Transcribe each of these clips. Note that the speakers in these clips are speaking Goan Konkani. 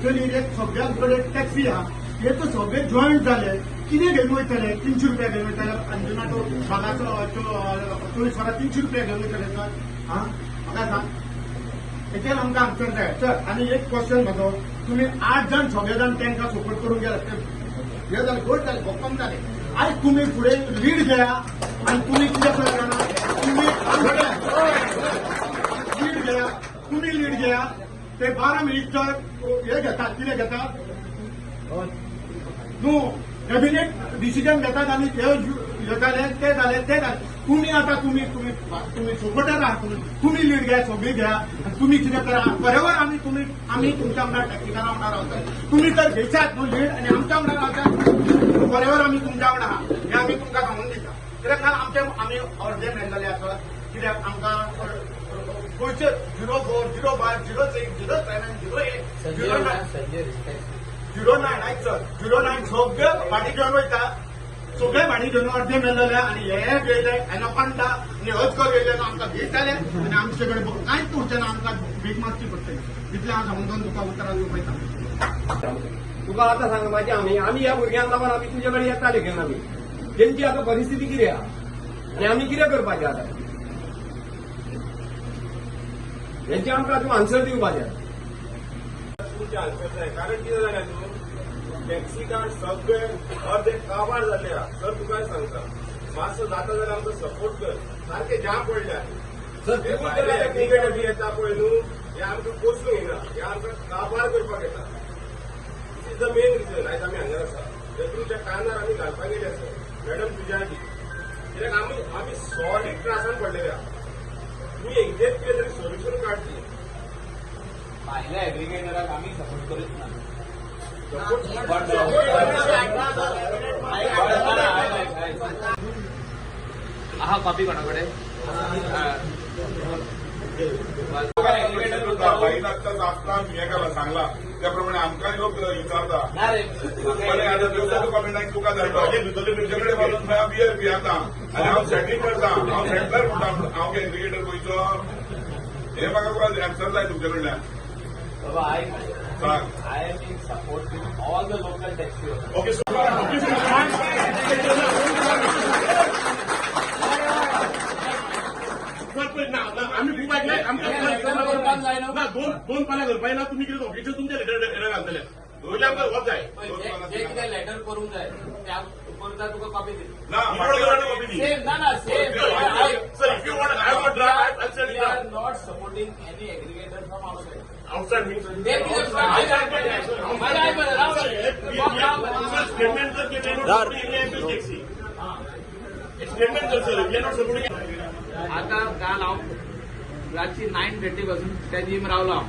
कोस्टल एरियात सगळ्या कडेन टॅक्सी आहा, हे तर सगळे जॉयंट जाले कितें घेवन वयतले? 300 रुपया घेवन वयतले अंजुना तो भागाचो 24 वरां 300 रुपया घेवन वयतले सर. आं, म्हाका सांग, हेचेर आमकां आन्सर जाय सर. आनी एक क्वेश्चन म्हाजो, तुमी 8 जाण सगळे जाण तांकां सपोर्ट करूंक गेले, हे जालें, घट जालें, भक्कम जालें. आयज तुमी फुडें लीड घेया आनी तुमी कितें करता जाणा, तुमी लीड घेया, तुमी लीड घेया. ते 12 मिनिस्टर हे घेतात, कितें घेतात न्हू, कॅबिनेट डिसिजन घेतात आनी हे जालें ते जालें ते जालें. तुमी आतां तुमी तुमी तुमी सपोर्टर आहात, तुमी लीड घेया, सगळीं घेया आनी तुमी कितें करा बरोबर. आमी तुमी आमी तुमच्या वांगडा टॅक्सीकारां वांगडा रावतले. तुमी तर घेयशात न्हू लीड आनी आमच्या वांगडा रावतात बरोबर, आमी तुमच्या वांगडा आहा हें आमी तुमकां सांगून दिता. कित्याक काल आमचे आमी अर्दे मेळ्ळेले आसा, कित्याक आमकां पयशे 04 05 06 07 08 09 09 आयक सर 09 सगळे फाटीं घेवन वयता, सगळे भाडी घेवन अर्दे मेळ्ळेले आनी हे येयले एनाकोंडा आनी अजगर येयले आमकां घेयताले आनी आमचे कडेन कांयच उरचें ना, आमकां भीक मागची पडटली. इतलें हांव सांगून तुका उतरां दिवंक वयता. तुका आतां सांग म्हाजी, आमी आमी ह्या भुरग्यांक लागून आमी तुजे कडेन येताले घेवन आमी, तेंची आतां परिस्थिती कितें आहा आनी आमी कितें करपाचें आतां हेंचे आमकां तूं आन्सर दिवपाचें. तुमचें आन्सर जाय, कारण कितें जालें तूं टॅक्सीकार सगळे अर्दे काबार जाल्ले आहा. सर तुकाय सांगता, मातसो जाता जाल्यार आमकां सपोर्ट कर, सारके जाम पडल्या. सर एग्रीगेटर बी येता पळय न्हू, हे आमकां पोसूंक येना, हे आमकां काबार करपाक येता. This is the main reason आयज आमी हांगा आसा. हे तुमच्या कानार आमी घालपाक गेले सर, मॅडम तुज्या आदी, कित्याक आमी आमी सॉलीड त्रासान पडलेले आहा. तुमी एक्झॅक्ट कितें तरी सोल्युशन काडची. भायल्या एग्रीगेटराक आमी सपोर्ट करीत ना. सपोर्ट आहा कॉपी कोणा कडेन? बाईन आत्ताच आसता हें केलां सांगलां त्या प्रमाणे आमकांय लोक विचारता. ना रे, बरें, आतां दिवसाचो कमेंट आनी तुका धाडलो, तुजे कडेन वचून खंय बियर पियेता आनी हांव सेटलिंग करता, हांव सेटलर म्हणटा, हांव एग्रीगेटर गोंयचो. हें म्हाका आन्सर जाय तुमचे कडल्यान. बाबा आयक, सांग. I am in support with all the local taxi. Okay sir. ना आमी खूब ऐकले, आमकां ना दोन दोन पानां करपाक ना. तुमी कितें ऑफिशियल तुमचे लेटर घालतले, पयलीं आमकां वच जाय. जे कितें लेटर करूंक जाय ते करता, तुका कॉपी दिता. ना. कॉपी दी. सेम ना ना same. Sir, if you want, I want draft, I send We are not supporting any aggregator from outside. Outside means ते कितें आयक मरे, राव मरे. सर, स्टेटमेंट जर टॅक्सी स्टेटमेंट कर sir, we are not supporting. आता काल हांव रातची 9:30 पासून त्या जिम रावलो हांव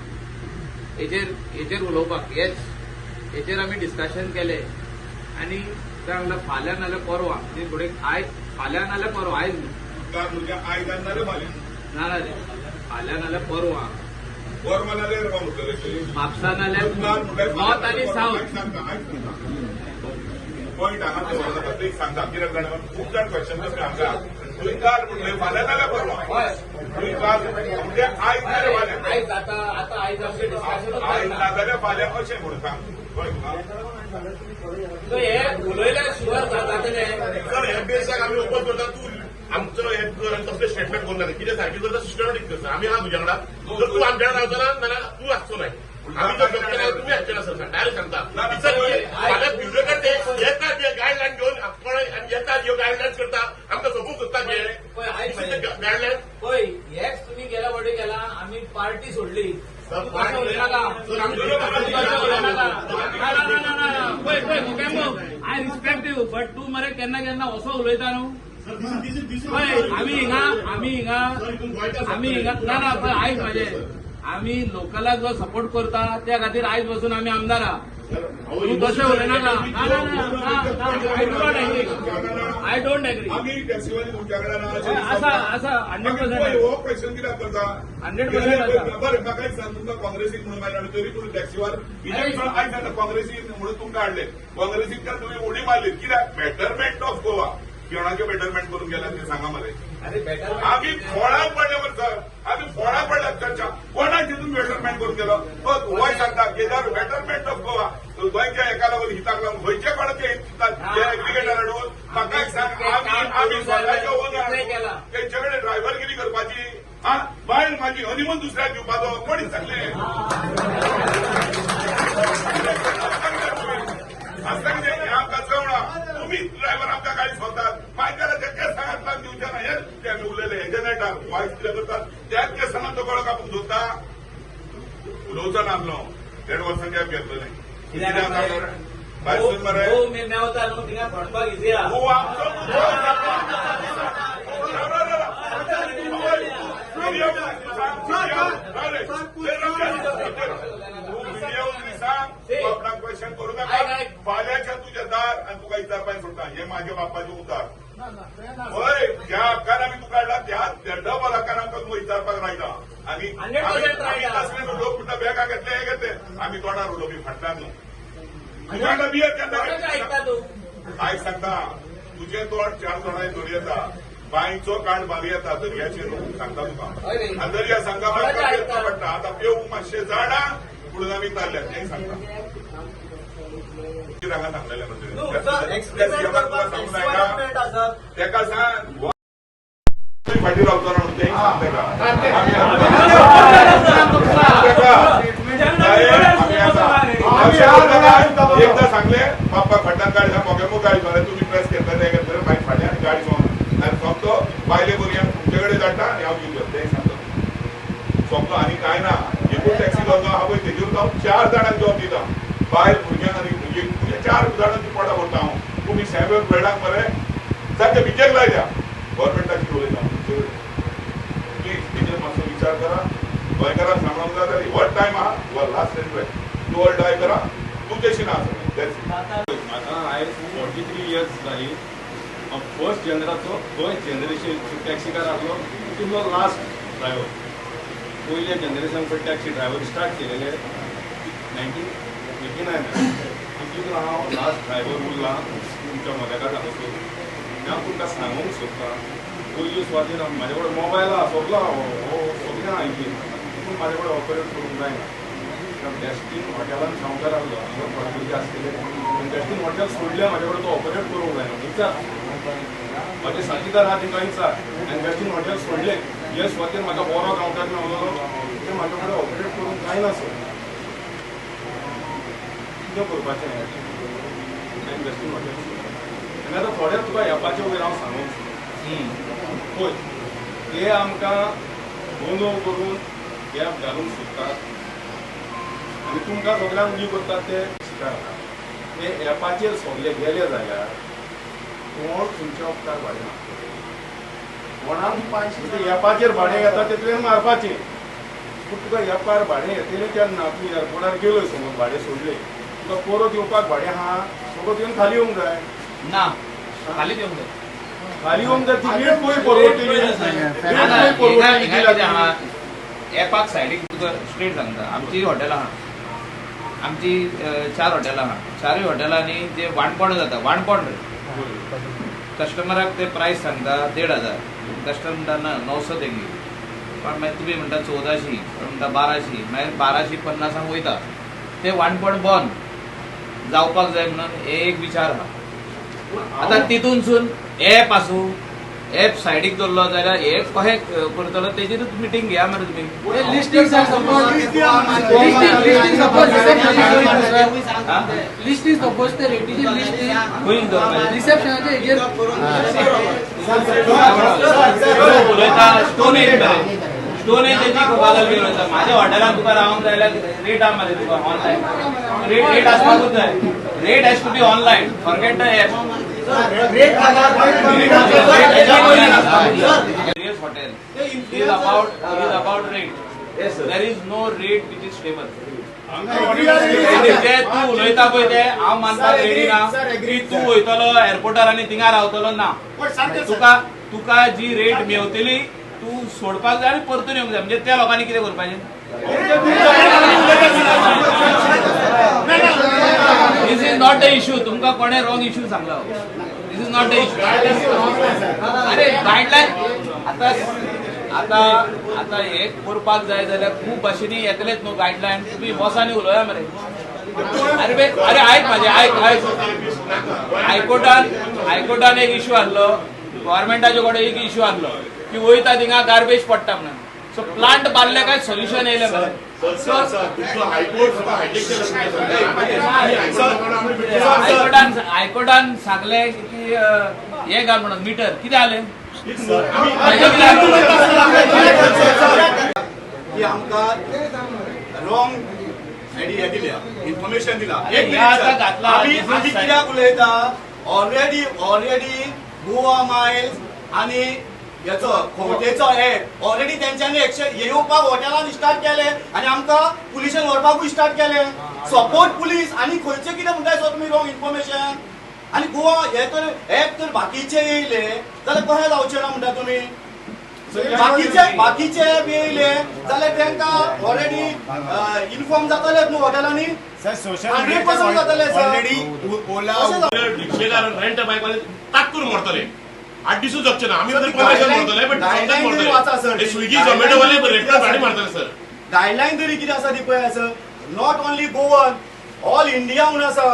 हेजेर हेजेर उलोवपाक, हेच हेजेर आमी डिस्कशन केले आनी ते म्हणल्यार फाल्यां नाल्यार परवा, म्हणजे फुडें आयज फाल्यां नाल्यार परवा, आयज न्हू. तुमच्या आयज नाल्यार फाल्यां. ना ना रे, फाल्यां नाल्यार परवा. परवा नाल्यार म्हटलें. म्हापसा नाल्यार नॉर्थ आनी सावथ. सांगता, आयक सांगता, पॉयंट हांगा दवरता ते सांगता. कित्याक जाणा, खूब जाण क्वेश्चन करता हांगा. तुवें काल म्हणलें फाल्यां नाल्यार परवा. हय. तुवें काल म्हणजे आयज नाल्यार फाल्यां. आयज आतां आतां आयज आमचें डिस्कशन. आयज नाजाल्यार फाल्यां अशें म्हणून सांग, कळ्ळें तुका? सो हे उलयल्यार शुअर जातलें. सर, हे बेसाक आमी ओपन करता, तूं आमचो हे कर आनी तसलें स्टेटमेंट करूं नाका. कितें सारकें करता, सिस्टमॅटीक करता. आमी आहा तुज्या वांगडा. जर तूं आमच्या वांगडा रावता ना जाल्यार तूं आसचो नाय. आमी जर जमचे ना, तुमी आसचे ना सर, डायरेक्ट सांगता. सर, फाल्यां ब्युरोक्रेट ते येतात, गायडलायन घेवन कोण आनी येतात, ह्यो गायडलायन्स करता, आमकां सोपूंक सोदता. पळय, आयक मरे. गायडलायन. पळय, हेच तुमी गेल्या फावटी केला, आमी पार्टी सोडली. तूं तशें उलयनाका, तूं तशें उलयनाका. ना ना ना ना ना, पळय पळय मोकेंबो, I respect you, but तूं मरे केन्ना केन्ना असो उलयता न्हू. पळय, आमी हिंगा ना ना, पळय, आयक म्हाजें, आमी लोकलाक जो सपोर्ट करता त्या खातीर आयज पासून आमी आमदार आहा. तूं तशें उलयनाका. ना ना ना ना, I don't agree, I don't agree. आमी टॅक्सीवाले तुमच्या कडेन आसा आसा, 100%. हो क्वेश्चन कित्याक करता? 100% आसा. बरें, म्हाका एक सांग, तुमकां काँग्रेसीक म्हणून मारले तरी पूण टॅक्सीवार आयज सांगता, काँग्रेसीक म्हणून तुमकां हाडले, काँग्रेसीक तुवें उडी मारली कित्याक? Betterment of Goa. कोणाचें बेटरमेंट करून गेला ते सांगा मरे. अरे बेटर आम्ही फोळाक पडले मरे सर, आम्ही फोळाक पडले चर्चा कोणाक तितून बेटरमेंट करून गेलो तो वय सांगता केदार बेटरमेंट ऑफ गोवा गोंयच्या एका लागून हिताक लागून खंयचे कोणाचे हित चिंततात हे एग्रीगेटर हाडून. म्हाका एक सांग, आमी आमी स्वताचे ओनर, तेंचे कडेन ड्रायव्हरगिरी करपाची, हा बायल माझी हनिमून दुसऱ्याक दिवपाचो कोणी सांगले असं कितें हें आमकां जमना. तुमी ड्रायव्हर आमकां गाडी सोदतात, मागीर ते केसांक लावन दिवचे ना. हे ते आमी उलयले हेजे नेटार वॉयस कितें करतात त्याच केसांना तो गळो कापूंक सोदता. उलोवचो ना आसलो 1.5 वर्सां गॅप घेतलें भायर मरे. हो मी मेवता न्हू थिंगा खणपाक इजी आहा. तूं आमचो सांग, आपणाक क्वेश्चन करू नाका. फाल्यांच्या तुझ्या दार आनी तुका विचारपाक सोडटा. हे माझ्या बापाचे उतार हय, ज्या हक्कान आमी तुका काडला त्या डबल हक्कान आमकां तुका विचारपाक रायता. आनी आमी तसले न्हू, लोक म्हणटा बॅगां घेतले हे घेतले, आमी तोंडार उलोवपी फाटल्यान न्हू. तुज्या बियर केन्ना आयकता तूं? आयक सांगता, तुजें तोंड 4 तोंडांनी धरी येता, बांयचो कांड बारी येता, दर्याचेर न्हू सांगता तुका. आनी दर्या सांगता म्हाका पडटा. आतां पेवंक मातशें जाणा म्हणून आमी ताल्ल्या तें सांगता. हांगा सांगलेलें तेका सांग फाटीं रावचो ना म्हणून तें सांग तेका. एकदा सांगले बाप्पा फाटल्यान गाडी मोगेमो गाडी मरे तुमी प्रेस घेतले ते घेतले मागीर फाटल्यान गाडी सोंप आनी सोंपतो बायले भुरग्यांक तुमचे कडेन धाडटा आनी हांव घेवन तें सांगता सोंपलो. आनी कांय ना, एकूच टॅक्सी चलता आहा पळय तेजेर हांव 4 जाणांक जॉब दिता, बायल भुरग्यांक आनी भुरगीं तुजे 4 जाणांची पोटां भरता हांव. तुमी सेवन बेडाक मरे सारके बिजेक लायल्या गव्हर्मेंटाची उलयता तुमचे कडेन. प्लीज तेजेर मातसो विचार करा. गोंयकारांक सांगूंक जाय जाल्यार हो टायम आहा, हो लास्ट रेल्वे तूं ऑर डाय करा, तूं तेशी ना. म्हाका आयज 43 इयर्स जाली. हांव फर्स्ट जनराचो फर्स्ट जनरेशन टॅक्सीकार आसलो, तितलो लास्ट ड्रायव्हर. पयल्या जनरेशन पळय टॅक्सी ड्रायव्हर स्टार्ट केलेले 1989, तितून हांव लास्ट ड्रायव्हर उरला. तुमच्या मदेकार सांगतो हांव तुमकां सांगूंक सोदता. पयली सुवातेर म्हाजे कडेन मोबायल आहा, सगलो आहा, हो सगळें आहा हितून, पूण म्हाजे कडेन ऑपरेट करूंक जायना. डेस्टीन हॉटेलान कावंटर आसलो, हांगा थोडे भुरगे आसलेले, पूण डेस्टीन हॉटेल सोडलें, म्हाजे कडेन तो ऑपरेट करूंक जायना. विचार म्हाजे साथीदार आहा तेंकां विचार. आनी वेस्टर्न हॉटेल सोडलें हे सुवातेर म्हाका बरो कावंटर मेळलो, तें म्हाजे कडेन ऑपरेट करूंक जायना. सर कितें करपाचें हांवें वेस्टर्न हॉटेल सोडलें. आनी आतां थोडे तुका एपाचे वयर हांव सांगूंक सोदता. पळय ते आमकां गोंदळ करून गॅप घालूंक सोदतात आनी तुमकां सगळ्यांक उली करतात ते शिकार. ते एपाचेर सगळे गेले जाल्यार कोण तुमच्या उपकार भाडें मारतले? कोणाक एपाचेर भाडें घेता ते तुवें मारपाचें. पूण तुका एपार भाडें येतलें तेन्ना तूं एअरपोर्टार गेलो समज, भाडें सोडलें, तुका परत येवपाक भाडें आहा, परत येवन खाली येवंक जाय ना, खाली येवंक जाय, खाली येवंक जाय. ती रेट पळय परवडटली. एपाक सायडीक तुका स्ट्रेट सांगता, आमची हॉटेलां आहा, आमची 4 हॉटेलां आहा, 4 हॉटेलांनी जे वाणपण जाता, वाणपण कस्टमराक ते प्रायस सांगता 1500, कस्टमर म्हणटा ना 900 तेंगी, पण मागीर तुमी म्हणटा 1400, पण म्हणटा 1200, मागीर 1250 वयता. ते वाणपण बंद जावपाक जाय म्हणून हे एक विचार आहा. आतां तितूनसून एप आसूं, एप सायडीक दवरलो जाल्यार हे कशें करतलो तेजेरूच मिटींग घेया मरे तुमी. लिस्टींग लिस्टींग सपोज ते रेटीची लिस्टींग खंय दवरपाचें रिसेप्शनाचे हेजेर उलयता. स्टोन एज मरे, स्टोन एज तेजी गजाल घेवन वयता. म्हाज्या हॉटेलान तुका रावंक जाय जाल्यार रेट आहा मरे तुका ऑनलायन रेट, रेट आसपाकूच जाय. Rate has to be online, forget the app. Various hotel is about rate. There is no rate which is stable. जे तूं उलयता पळय ते हांव मानपाक रेडी ना की तूं वयतलो एअरपोर्टार आनी थिंगा रावतलो ना. तुका तुका जी रेट मेवतली तूं सोडपाक जाय आनी परतून येवंक जाय. म्हणजे त्या लोकांनी कितें करपाचें? This is not the issue. तुमकां कोणें रॉंग इशू सांगला. This is not the issue. अरे गायडलायन आता आता आता हे करपाक जाय जाल्यार खूब भाशेनी येतलेच न्हू गायडलायन. तुमी बॉसांनी उलोवया मरे. अरे बे, अरे आयक म्हाजें, आयक आयक. हायकोर्टान हायकोर्टान एक इश्यू आहलो, गव्हर्मेंटाचे कडेन एक इश्यू आहलो की वयता थिंगा गार्बेज पडटा म्हणून. सो प्लांट बांदले काय सोल्युशन येयलें मरे. सर, सर, तुमचो हायकोर्ट सुद्धा हायटेक. हायकोर्टान हायकोर्टान सांगलें की हे घाल म्हणून मिटर. कितें जालें? की आमकां रॉंग हे दिल्या, इन्फॉर्मेशन दिला. एक हे आतां मिनिट. घातला. आमी आमी कित्याक उलयता? ऑलरेडी ऑलरेडी गोवा मायल्स आनी हेचो खवटेचो ऍप ऑलरेडी तेंच्यांनी एक्शन येवपाक हॉटेलान स्टार्ट केले आनी आमकां पुलिशेन व्हरपाकूय स्टार्ट केले. सपोर्ट पुलीस आनी खंयचे कितें म्हणटाय सो तुमी रॉंग इन्फॉर्मेशन. आनी गोवा हे तर ऍप तर बाकीचे येयले जाल्यार कशें जावचें ना म्हणटा तुमी? बाकीचे बाकीचे ऍप येयले जाल्यार तांकां ऑलरेडी इन्फॉर्म जातलेच न्हू हॉटेलांनी. सर, सोशल 100% जातले सर. ऑलरेडी ओला कशें जावचें? रिक्षेदार, रेंट बायकवाले तात्कूर मरतले. 8 दिसूच जगचे ना. आमी तर 15 दिसां मरतले, बट गायडलायन तरी वाचा सर. मरतले. स्विगी, झोमॅटो वाले रेस्टॉरंट भाडी मारतले सर. गायडलायन तरी कितें आसा ती पळय sir. Not only Goan, all India म्हणून आसा.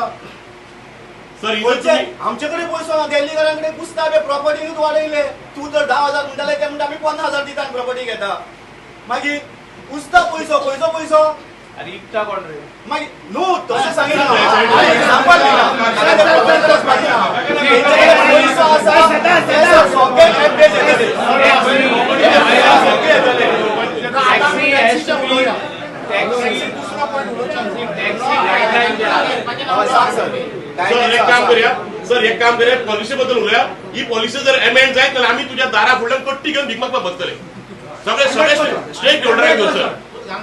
सर, खंयचे आमचे कडेन पयसो ना, दिल्लीकारां कडेन कुसता. प्रॉपर्टीनूच वाडयले. तूं जर 10,000 म्हणटाले, ते म्हणटा आमी 50,000 दिता आनी प्रॉपर्टी घेता. मागीर कुसता पयसो. खंयचो पयसो? आनी इकता कोण रे? मागीर न्हू, तशें सांगिना, एग्जाम्पल दिना. तेंचे कडेन पयसो आसा ते सगळे ऍप बेज येतले, सगळे येतले. Taxi has to be taxi taxi guideline जे आहा. सांग सर. सर, एक काम करूया सर, एक काम करूया. पॉलिसी बद्दल उलया. ही पॉलिसी जर एमेंड जायत जाल्यार आमी तुज्या दारा फुडल्यान कट्टी घेवन भीक मागपाक बसतले. सगळे सगळे स्टेक होल्डराक घेवन सर,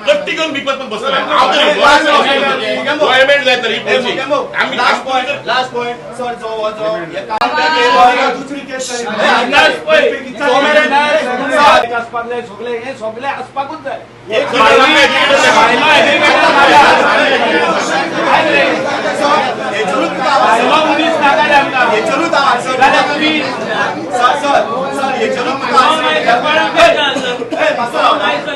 कट्टी घेवन भीक मागपाक बसतले. हांव तरी एमेंड जायत तर ही पॉलिसी आमी last point, last point sir. जो जो दुसरी केस. अंदाज पळय, आसपाक जाय सगळे. हे सगळे आसपाकूच जाय. बायलां हेचेरूच बायलां मनीस नाका रे आमकां. हेचेरूच आन्सर. जाल्यार तुमी सर, सर, सर, हेचेरूच तुका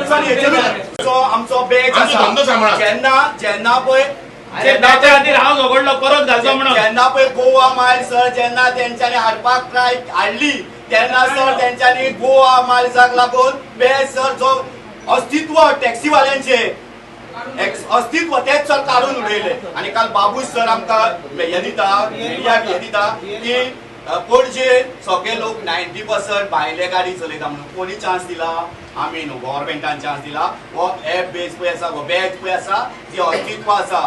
सर, हेचेरूच सो आमचो बॅच आमचो धंदो आसा. सांबाळा. जेन्ना जेन्ना पळय अरे, ताच्या खातीर हांव झगडलो परत घालचो म्हणून. जेन्ना पळय गोवा मायल सर, जेन्ना तेंच्यांनी हाडपाक ट्राय हाडली तेन्ना सर, तेंच्यांनी गोवा मायल्साक लागून बॅच सर, जो अस्तित्व टॅक्सीवाल्यांचे अस्तित्व तेच सर काडून उडयले. आनी काल बाबूश सर आमकां हे दिता, मिडियाक हे दिता की पणजे सगळे लोक 90% भायले गाडी चलयता म्हणून. कोणी चान्स दिला? आमी न्हू, गव्हर्मेंटान चान्स दिला. हो एप बेज पळय आसा, हो बॅच पळय आसा, जी अस्तित्व आसा,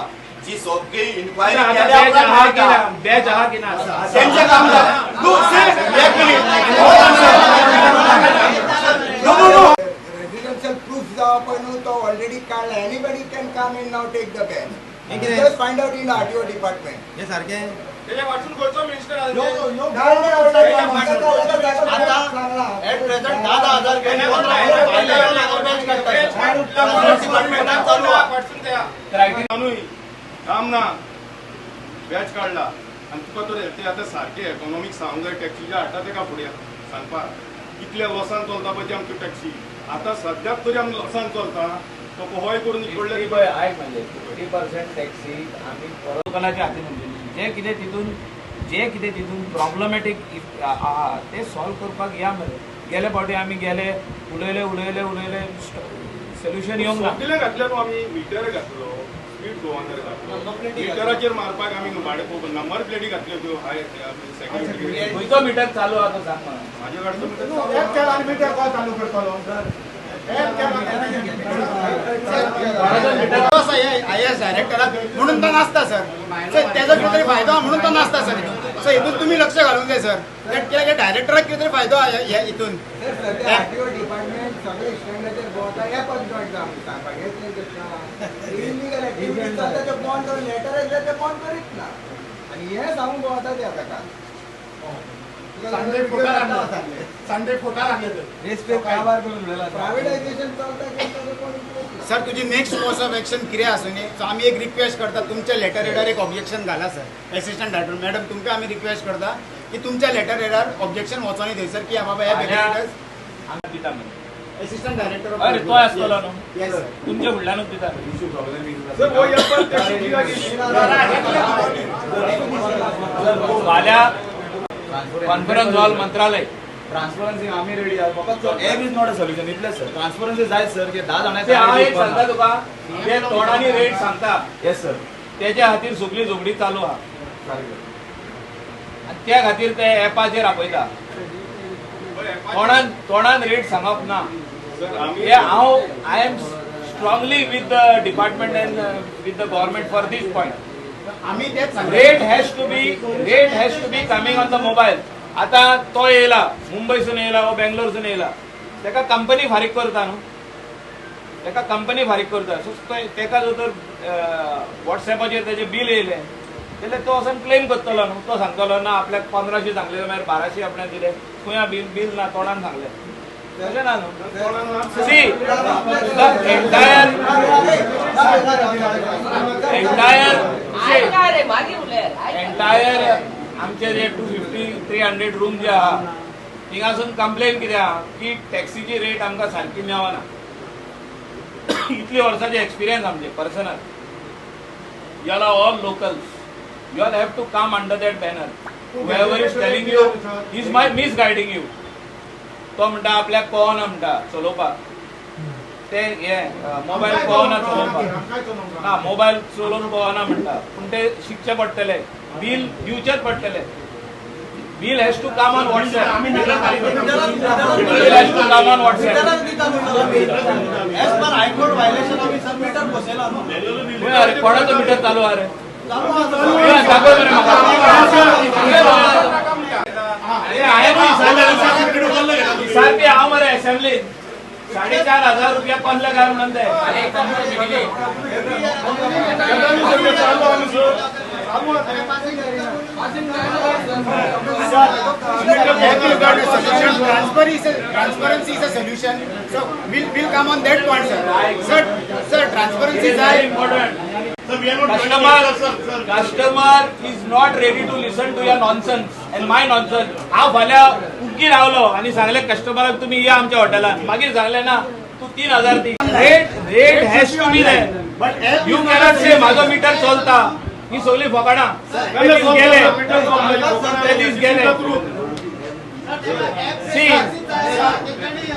जी सगळी इन्क्वायरी केल्या बॅच आहा उपरांत की ना? बॅच आहा की ना? तेंचें काम जालें. तूं see, एक minute. No, no, no. Residential proof जावप न्हू, तो ऑलरेडी काडला. Anybody can come and now take the badge. Just find out in RTO department. हे सारखे. तेच्या वाचून खंयचो मिनिस्टर? आता एट प्रेझेंट 10,000 घेऊन डिपार्टमेंटात चालू आहा. न्हय, काम ना. बॅच काडला आनी तुका तर ते आतां सारकें इकॉनॉमिक्स सांगूंक जाय. टॅक्सीच्या हाडटा तेका फुडें सांगपाक कितल्या लॉसान चलता पळय ती आमची टॅक्सी. आतां सद्याक तरी आमी लॉसान चलता. तो होय करून इकडले. पळय, आयक, म्हणजे 50% टॅक्सी आमी परत लोकांच्या हातीन म्हणजे जे कितें तितून प्रॉब्लमॅटीक आहा ते सॉल्व करपाक या मरे. गेले फावटी आमी गेले, उलयले उलयले उलयले, सोल्युशन येवंक ना. सगळे घातले न्हू आमी. मिटर घातलो, स्पीड गव्हर्नर घातलो, मिटराचेर मारपाक आमी न्हू भाडें नंबर प्लेटी घातल्यो त्यो हाय सेक्युरिटी. खंयचो मिटर चालू आहा तो सांग म्हाका. म्हाजे गाडयेचो मिटर. ऍप केला आनी मिटर कोण चालू करतलो? ऍप केला. I S डायरेक्टराक म्हणून तो नासता सर. सर, तेजो कितें तरी फायदो आहा म्हणून तो नासता सर. सो हितून तुमी लक्ष घालूंक जाय सर, कित्याक डायरेक्टराक कितें तरी फायदो आहा हे हितून. सर, सध्या आरटीओ डिपार्टमेंट सगळे स्टँडाचेर भोंवता. एप जॉईन जावन सांगपाक हेच तेंचें इलिगल एक्टिविटीज चलता ते बंद करून लेटर येयल्यार ते बंद करीत ना आनी हें सांगून भोंवता ते आतां काल. संडे फोटार आणले, संडे फोटार आणले ते. प्रायव्हेटायझेशन चलता की ताजो कोण interest ना. सर, तुजी नेक्स्ट कोर्स ऑफ एक्शन कितें आसूं न्ही, सो आमी एक रिक्वेस्ट करता, तुमच्या लेटर हेडार एक ऑब्जेक्शन घाला sir. Assistant director madam, तुमकां आमी रिक्वेस्ट करता. की तुमच्या लेटर हेडार ऑब्जेक्शन वचोनी थंयसर की बाबा हे एग्रीगेटर्स दिता असिस्टंट डायरेक्टर. अरे तो आसतलो न्हू तुमच्या फुडल्यानूच दिता. फाल्यां कॉन्फरन्स हॉल मंत्रालय. ट्रान्सपरन्सी आमी रेडी आहा, फकत app is not a solution इतलेच सर. ट्रान्सपरन्सी जाय सर की 10 जाणां हांव एक सांगता तुका, ते तोंडांनी रेट सांगता. येस सर. तेच्या खातीर सगळी झगडी चालू आहा आनी त्या खातीर ते एपाचेर आपयता. तोंडान रेट सांगप ना. हांव I am strongly with the department and with the government for this point. Rate has to be coming on the mobile. आता तो येयला मुंबयसून येयला वो बेंगलोरसून येयला, तेका कंपनी फारीक करता न्हू, तेका कंपनी फारीक करता. सो तेका जर तर वॉट्सएपाचेर तेजें बील येयलें जाल्यार तो वचून क्लेम करतलो न्हू. तो सांगतलो ना आपल्याक 1500 सांगलें मागीर 1200 आपल्याक दिले, खंय बील बील ना तोंडान सांगलें, तशें ना न्हू. See the entire entire entire आमचे जे 250-300 रूम जे आहा थिंगासून कंप्लेन कितें आहा की टॅक्सीची रेट आमकां सारकी मेळना. इतली वर्सांचे एक्सपिरियन्स आमचे personal. You all are all locals, you all have to come under that banner. Whoever is telling you is my misguiding you. तो म्हणटा आपल्याक कळना म्हणटा चलोवपाक, ते हे मोबायल कळना चलोवपाक ना, मोबायल चलोवन कळना म्हणटा, पूण ते शिकचे पडटले, बील दिवचेच पडटले. Bill has to come on WhatsApp. Bill has to come on WhatsApp. As per high court violation आमी सर मिटर बसयला न्हू. अरे कोणाचो मिटर चालू आहा रे? दाखय मरे म्हाका. सारके हांव मरे असेंब्लीत 4,500 रुपया कोल्ले काय म्हणून ते. Transparency is a solution. So we'll come on that point, sir. Sir, transparency is very important. Customer is not ready to listen to your nonsense and my nonsense. हांव फाल्यां उग्गी रावलो आनी सांगलें कस्टमराक तुमी या आमच्या हॉटेलान, मागीर सांगलें ना तूं 3,000 दी. Rate has to be there. You cannot say म्हाजो मिटर चलता, ही सगळी फोकाणां. ते दीस गेले, ते दीस गेले. See,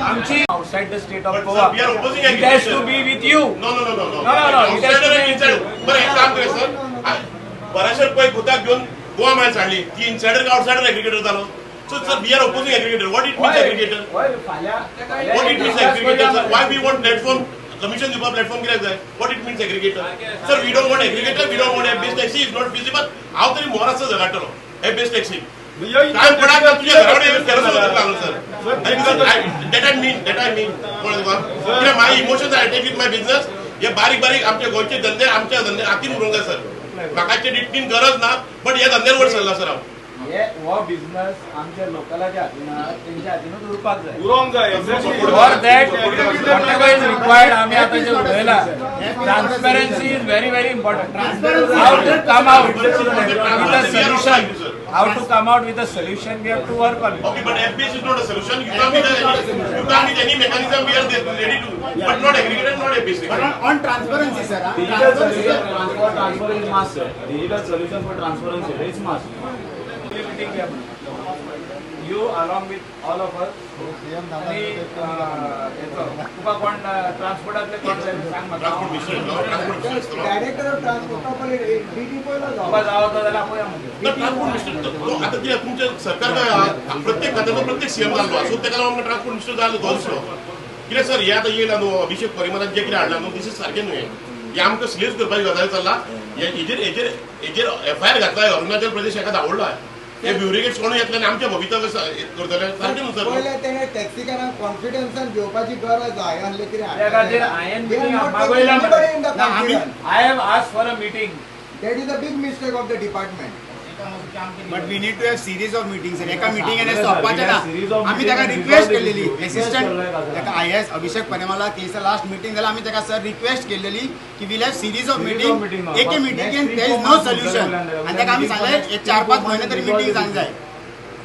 आमची outside the state of Goa, it has to be with you. No no no no no no, it has to be with you. बरं एक काम करे सर, बऱ्याचशे पळय गोताक घेवन गोवा मायल्स हाडली ती इनसायडर का आउटसायडर एग्रीगेटर जालो. So sir we are opposing aggregator. What it means aggregator? What it means aggregator sir? Why we want platform commission दिवपा प्लॅटफॉर्म कित्याक जाय? What it means aggregator sir? We don't want aggregator, we don't want app based taxi, is not feasible. हांव तरी मोर आसा झगाडटलो एप बेस्ड टॅक्सी. काय कोणाक तुज्या घरा कडेन लागलो sir. That I mean, that I mean कळ्ळें तुका? कित्याक my emotions are attach with my business. हे बारीक बारीक आमचे गोंयचे धंदे आमच्या धंदे हातीन उरूंक जाय सर. म्हाका तितकी गरज ना, बट हे धंद्यार वयर सरला सर हांव. हो बिझनस आमच्या लोकलाच्या हातीन आहा, तेंच्या हातीनूच उरपाक जाय. उरोंक जाय. For that whatever is required आमी आतां जें उलयलां, transparency is very very important. How to come out with a solution, how to come out with a solution, we have to work on it. Okay, but FPS is not a solution. You can't with any mechanism, we are ready to, but not aggregator, not FPS. But on transparency, sir. Digital solution for transparency is must, sir. Digital solution for transparency is must. You along with all of us. आणि तुका कोण ट्रान्सपोर्टांतले कोण जाय सांग म्हाका. डायरेक्टर ऑफ ट्रान्सपोर्ट डीटी पयलो तुका जावो तो जाल्यार आपोवया मागीर. ट्रान्सपोर्ट मिनिस्टर आतां कितें तुमचें सरकार काय प्रत्येक खात्याचो प्रत्येक सीएम जाल्लो आसा, सो तेका लागून आमकां ट्रान्सपोर्ट मिनिस्टर जाल्लो तो दिसलो. कितें सर हे आतां येयला न्हू अभिषेक परिमलान जें कितें हाडलां न्हू, दिस is सारकें न्हू. हें आमकां सिरियस करपाची गजाल चल्ला. हेजेर हेजेर हेजेर एफआयआर घातला, अरुणाचल प्रदेश हेका धांवडला. हे ब्युरोक्रेट्स कोण येतले आनी आमच्या भवितव्य करतले सारकें न्हू सर. पयलें तेणें टॅक्सीकारांक कॉन्फिडन्सान घेवपाची गरज आहा. आसलें कितें त्या खातीर हांवें meeting मागयला. I have asked for a meeting. That is a big mistake of the department. But we need to have series of meetings. एका मिटिंगेन सोंपपाचें ना. आमी ताका रिक्वेस्ट केलेली एसिस्टंट ताका IAS अभिषेक पनेवाला तेचा लास्ट मिटींग जाल्यार आमी ताका सर रिक्वेस्ट केलेली की we'll have series of meeting. एके मिटिंगेन there is no solution. आनी ताका आमी सांगलें 4-5 म्हयने तरी मिटींग जावंक जाय.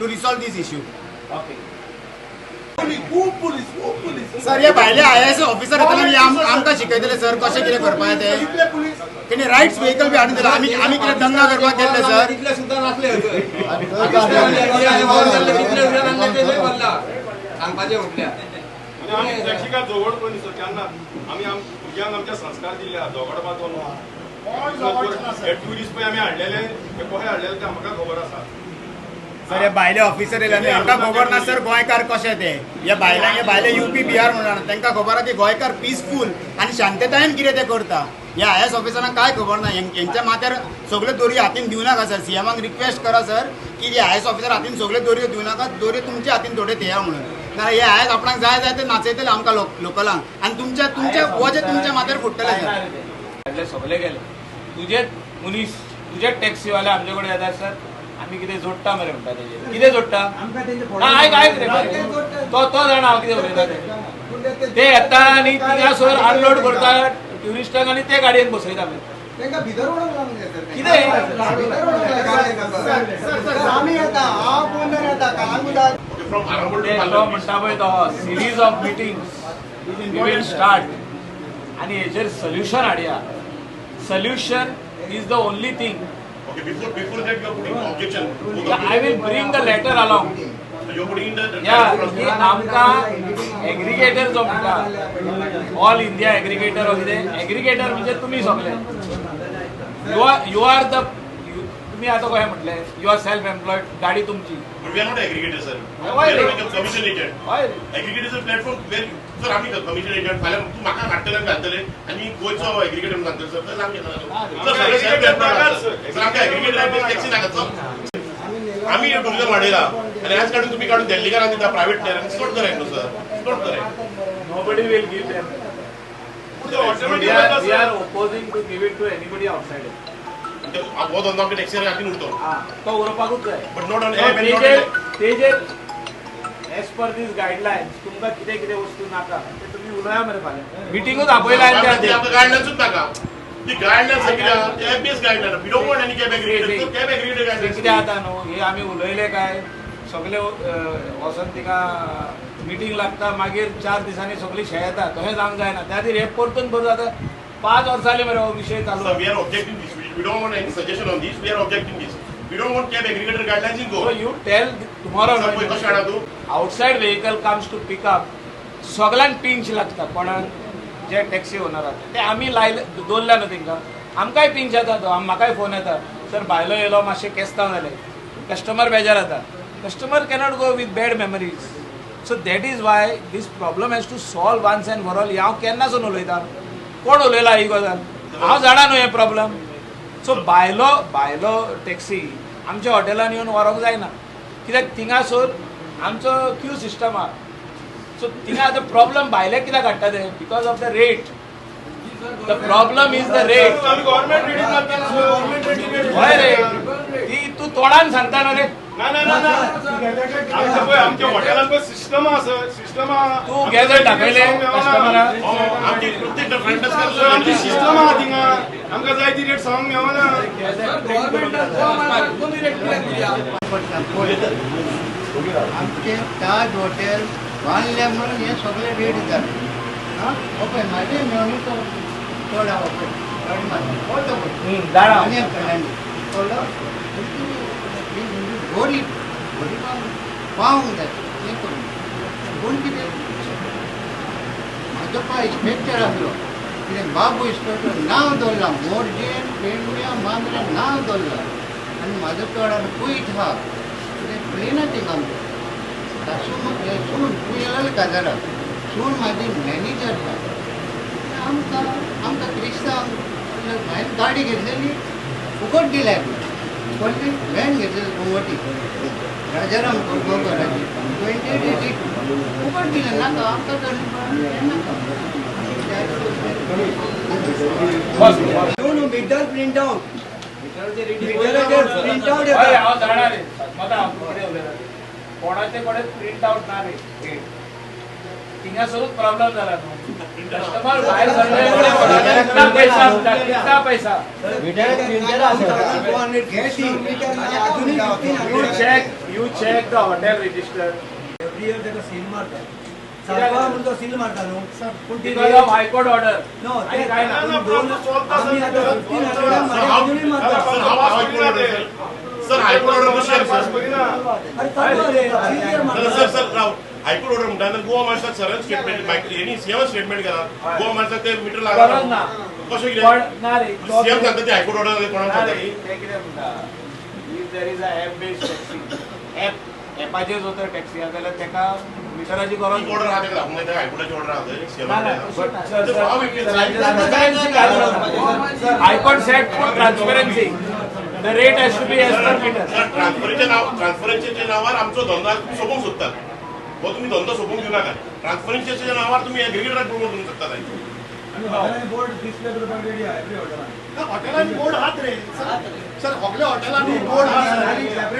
to resolve this issue. Okay. Sir हे भायले आयएएस ऑफिसर येतले आमकां शिकयतले सर कशें कितें करपाचें तें. तेणी रायट्स व्हेकल बी हाडून दिला. आमी आमी कितें दंगा करपाक गेल्ले सर. तितले सुद्दां नासले सांगपाचें म्हटल्यार आमी टॅक्सीकार झगड करून सर केन्ना आमी भुरग्यांक आमच्या संस्कार दिल्ले आहा झगडपाचो न्हू. हे ट्युरिस्ट पळय आमी हाडलेले हे कशे हाडलेले ते आमकां खबर आसा. सर हे भायले ऑफिसर येयले न्हू हांकां खबर ना सर गोंयकार कशे ते. हे भायल्यांक हे भायले युपी बिहार म्हणून तांकां खबर आहा की गोंयकार पिसफूल आनी शांततायेन कितें ते करता. ह्या आयएएस ऑफिसरांक कांय खबर ना. हेंच्या माथ्यार सगल्यो दोरयो हातीन दिवं नाका सर. सीएमाक रिक्वेस्ट करा सर की हे आयएएस ऑफिसर हातीन सगल्यो दोरयो दिवं नाका, दोरयो तुमच्या हातीन थोड्यो थेया म्हणून. नाल्यार हे आयएएस आपणाक जाय जाय ते नाचयतले आमकां लोकलांक आनी तुमच्या तुमच्या वजें तुमच्या माथ्यार फुट्टलें सर. सगळे गेले तुजे मनीस तुजे टॅक्सीवाले आमचे कडेन येतात सर. आमी कितें जोडटा मरे म्हणटा तेजेर कितें जोडटा. आयक आयक रे तो तो जाणा हांव कितें उलयता तें. ते येता आनी थिंगासर अनलोड करता ट्युरिस्टांक आनी ते गाडयेन बसयता. कितें तो म्हणटा पळय तो series of meetings we will start आनी हेजेर सोल्युशन हाडया. Solution is the only thing. Okay, before that you are putting objection. I will bring the letter along. So you are putting in the yeah, की आमकां एग्रीगेटर जो म्हणटा ऑल इंडिया एग्रीगेटर हो कितें एग्रीगेटर म्हणजे तुमी सगळे you are the तुमी आतां कशें म्हटलें you are self employed गाडी तुमची. But we are not aggregator sir. We are not a commission agent. Aggregator is a platform where sir आमी कमिशन एजंट फाल्यां तूं म्हाका हाडटले आनी घालतले आनी गोंयचो एग्रीगेटर म्हणून घालतले सर. तर आमचें सर सगळे सेल्फ एम्प्लॉयड सर. आमकां एग्रीगेटर टॅक्सी नाका सर. आमी टुरिजम वाडयला आनी आज काडून तुमी काडून दिल्लीकारांक दिता प्रायवेट प्लेयरांक. It's not correct न्हू sir. It's not correct. Nobody will give them. We are opposing to give it to anybody outside. हो धंदो आमच्या टॅक्सी हातीन उरतो तो उरपाकूच जाय. बट not on तेजेर एज पर these guidelines तुमकां कितें कितें वस्तू नाका ते तुमी उलया मरे फाल्यां मिटिंगूच आपयला. गायडलायन्सूच नाका. ती गायडलायन्स कितें FBS guideline. We don't want any cab aggregator. Cab aggregator guidelines कितें जाता न्हू हे आमी उलयले काय सगळे वचोन तिका मिटींग लागता मागीर 4 दिसांनी सगळी शे येता. तशें जावंक जायना. त्या खातीर हे परतून बरें जाता. 5 वर्सां जालीं मरे हो विशय चालू. We are objecting this. We don't want any suggestion on this. We are objecting this. We don't want cab aggregator guidelines in Goa. So you tell tomorrow outside vehicle comes to pick up सगळ्यांक पिंच लागता कोणाक जे टॅक्सी ओनर आसा ते आमी लायले दवरल्या न्हू तेंकां आमकांय पिंच येता. तो म्हाकाय फोन येता सर भायलो येयलो मातशें केस्तांव जालें कस्टमर बेजार जाता. Customer cannot go with bad memories. So that is why this problem has to solve once and for all. हांव केन्नासून उलयता कोण उलयला ही गजाल हांव जाणा न्हू हें प्रॉब्लम. सो भायलो भायलो टॅक्सी आमच्या हॉटेलान येवन व्हरूंक जायना कित्याक थिंगासर आमचो क्यू सिस्टम आहा. सो थिंगा आतां प्रॉब्लम भायले कित्याक हाडटा ते because of the rate. The problem is the rate. हय रे ती तूं तोंडान सांगता न्हू रे. ना ना ना आमच्या हॉटेलान पळय सिस्टम आसा. सिस्टम आहा. तूं गॅझेट दाखयलें कस्टमराक. आमची सिस्टम आहा थिंगा आमकां जाय ती रेट सांगूंक मेळना. आमचे ताज हॉटेल बांदले म्हणून हे सगळे रेट जाले. आं पळय म्हाजे मेवणी तो चड आहा पळय चड मारता कळटा पळय आनी कडल्यान कळ्ळो गरीब गरिबांक पावंक जाय तें करूं. पूण कितें म्हाजो पाय इन्स्पेक्टर आसलो कितें बाबू इन्स्पेक्टर नांव दवरलां मोरजे पेडण्या मांद्र्या नांव दवरलां आनी म्हाजो चड आनी पयत आहा कितें पळयना तेंका आमचें सासू सून तूं येयलें काजाराक सून म्हाजी मॅनेजर आहा. आमकां आमकां क्रिस्तांव हांवें गाडी घेतलेली फुकट दिल्या कसली व्हॅन घेतलेली गोवटी राजाराम गोगाराची 2882 फुकट दिलें नाका आमकां नाका. Meter print out print out हांव जाणा रे मता हांव कितें उलयता कोणाचे कडेन प्रिंट आवट ना रे. थिंगासरूच प्रॉब्लम जाला न्हू. कस्टमर भायर सरले, कितना पैसा आमचा, कितना पैसा. You check the hotel register. Every year ताका सील मारता, सातवा म्हणून तो सील मारता न्हू, पूण ती because of high court order. No. आनी काय ना. आमी आतां 1500 अजुनूय मारता. सर, हायकोर्ट ऑर्डर कशी आहे सर? अरे चालू रे, सील मारता. सर, सर, राव. हायकोर्ट ऑर्डर म्हणटा गोवा माणसाक सरान स्टेटमेंट, हेणी सीएम स्टेटमेंट केला, गोवा माणसाक ते मिटर गरज लागला. ना. कशें पण कितें ना रे, तो सीएम सांगता ते हायकोर्ट ऑर्डर कोणाक ना सांगता? रे, ते कितें म्हणटा, if there is a app based taxi, app एपाचेर जर तर टॅक्सी आसा जाल्यार ताका मिटराची गरज ऑर्डर आहा तेका दाखोवंक जाय, हायकोर्टाची ऑर्डर आहा. सीएम ना, ना. High court said for transparency, the rate has to be as per meter. ट्रान्सपरन्सीच्या नाव ट्रान्सपरन्सीच्या नावार आमचो धंदो तुम्ही सोंपोवंक सोदतात. हो तुम्ही धंदो सोंपोवंक दिवं नाका. ट्रान्सपरन्सीच्या नावार तुम्ही एग्रीगेटराक प्रमोट करूंक शकता. बोर्ड डिस्प्ले करपाक रेडी आहा एवरी हॉटेलान. हॉटेलांनी बोर्ड आहात रे सर, सगळ्या हॉटेलांनी बोर्ड आहात.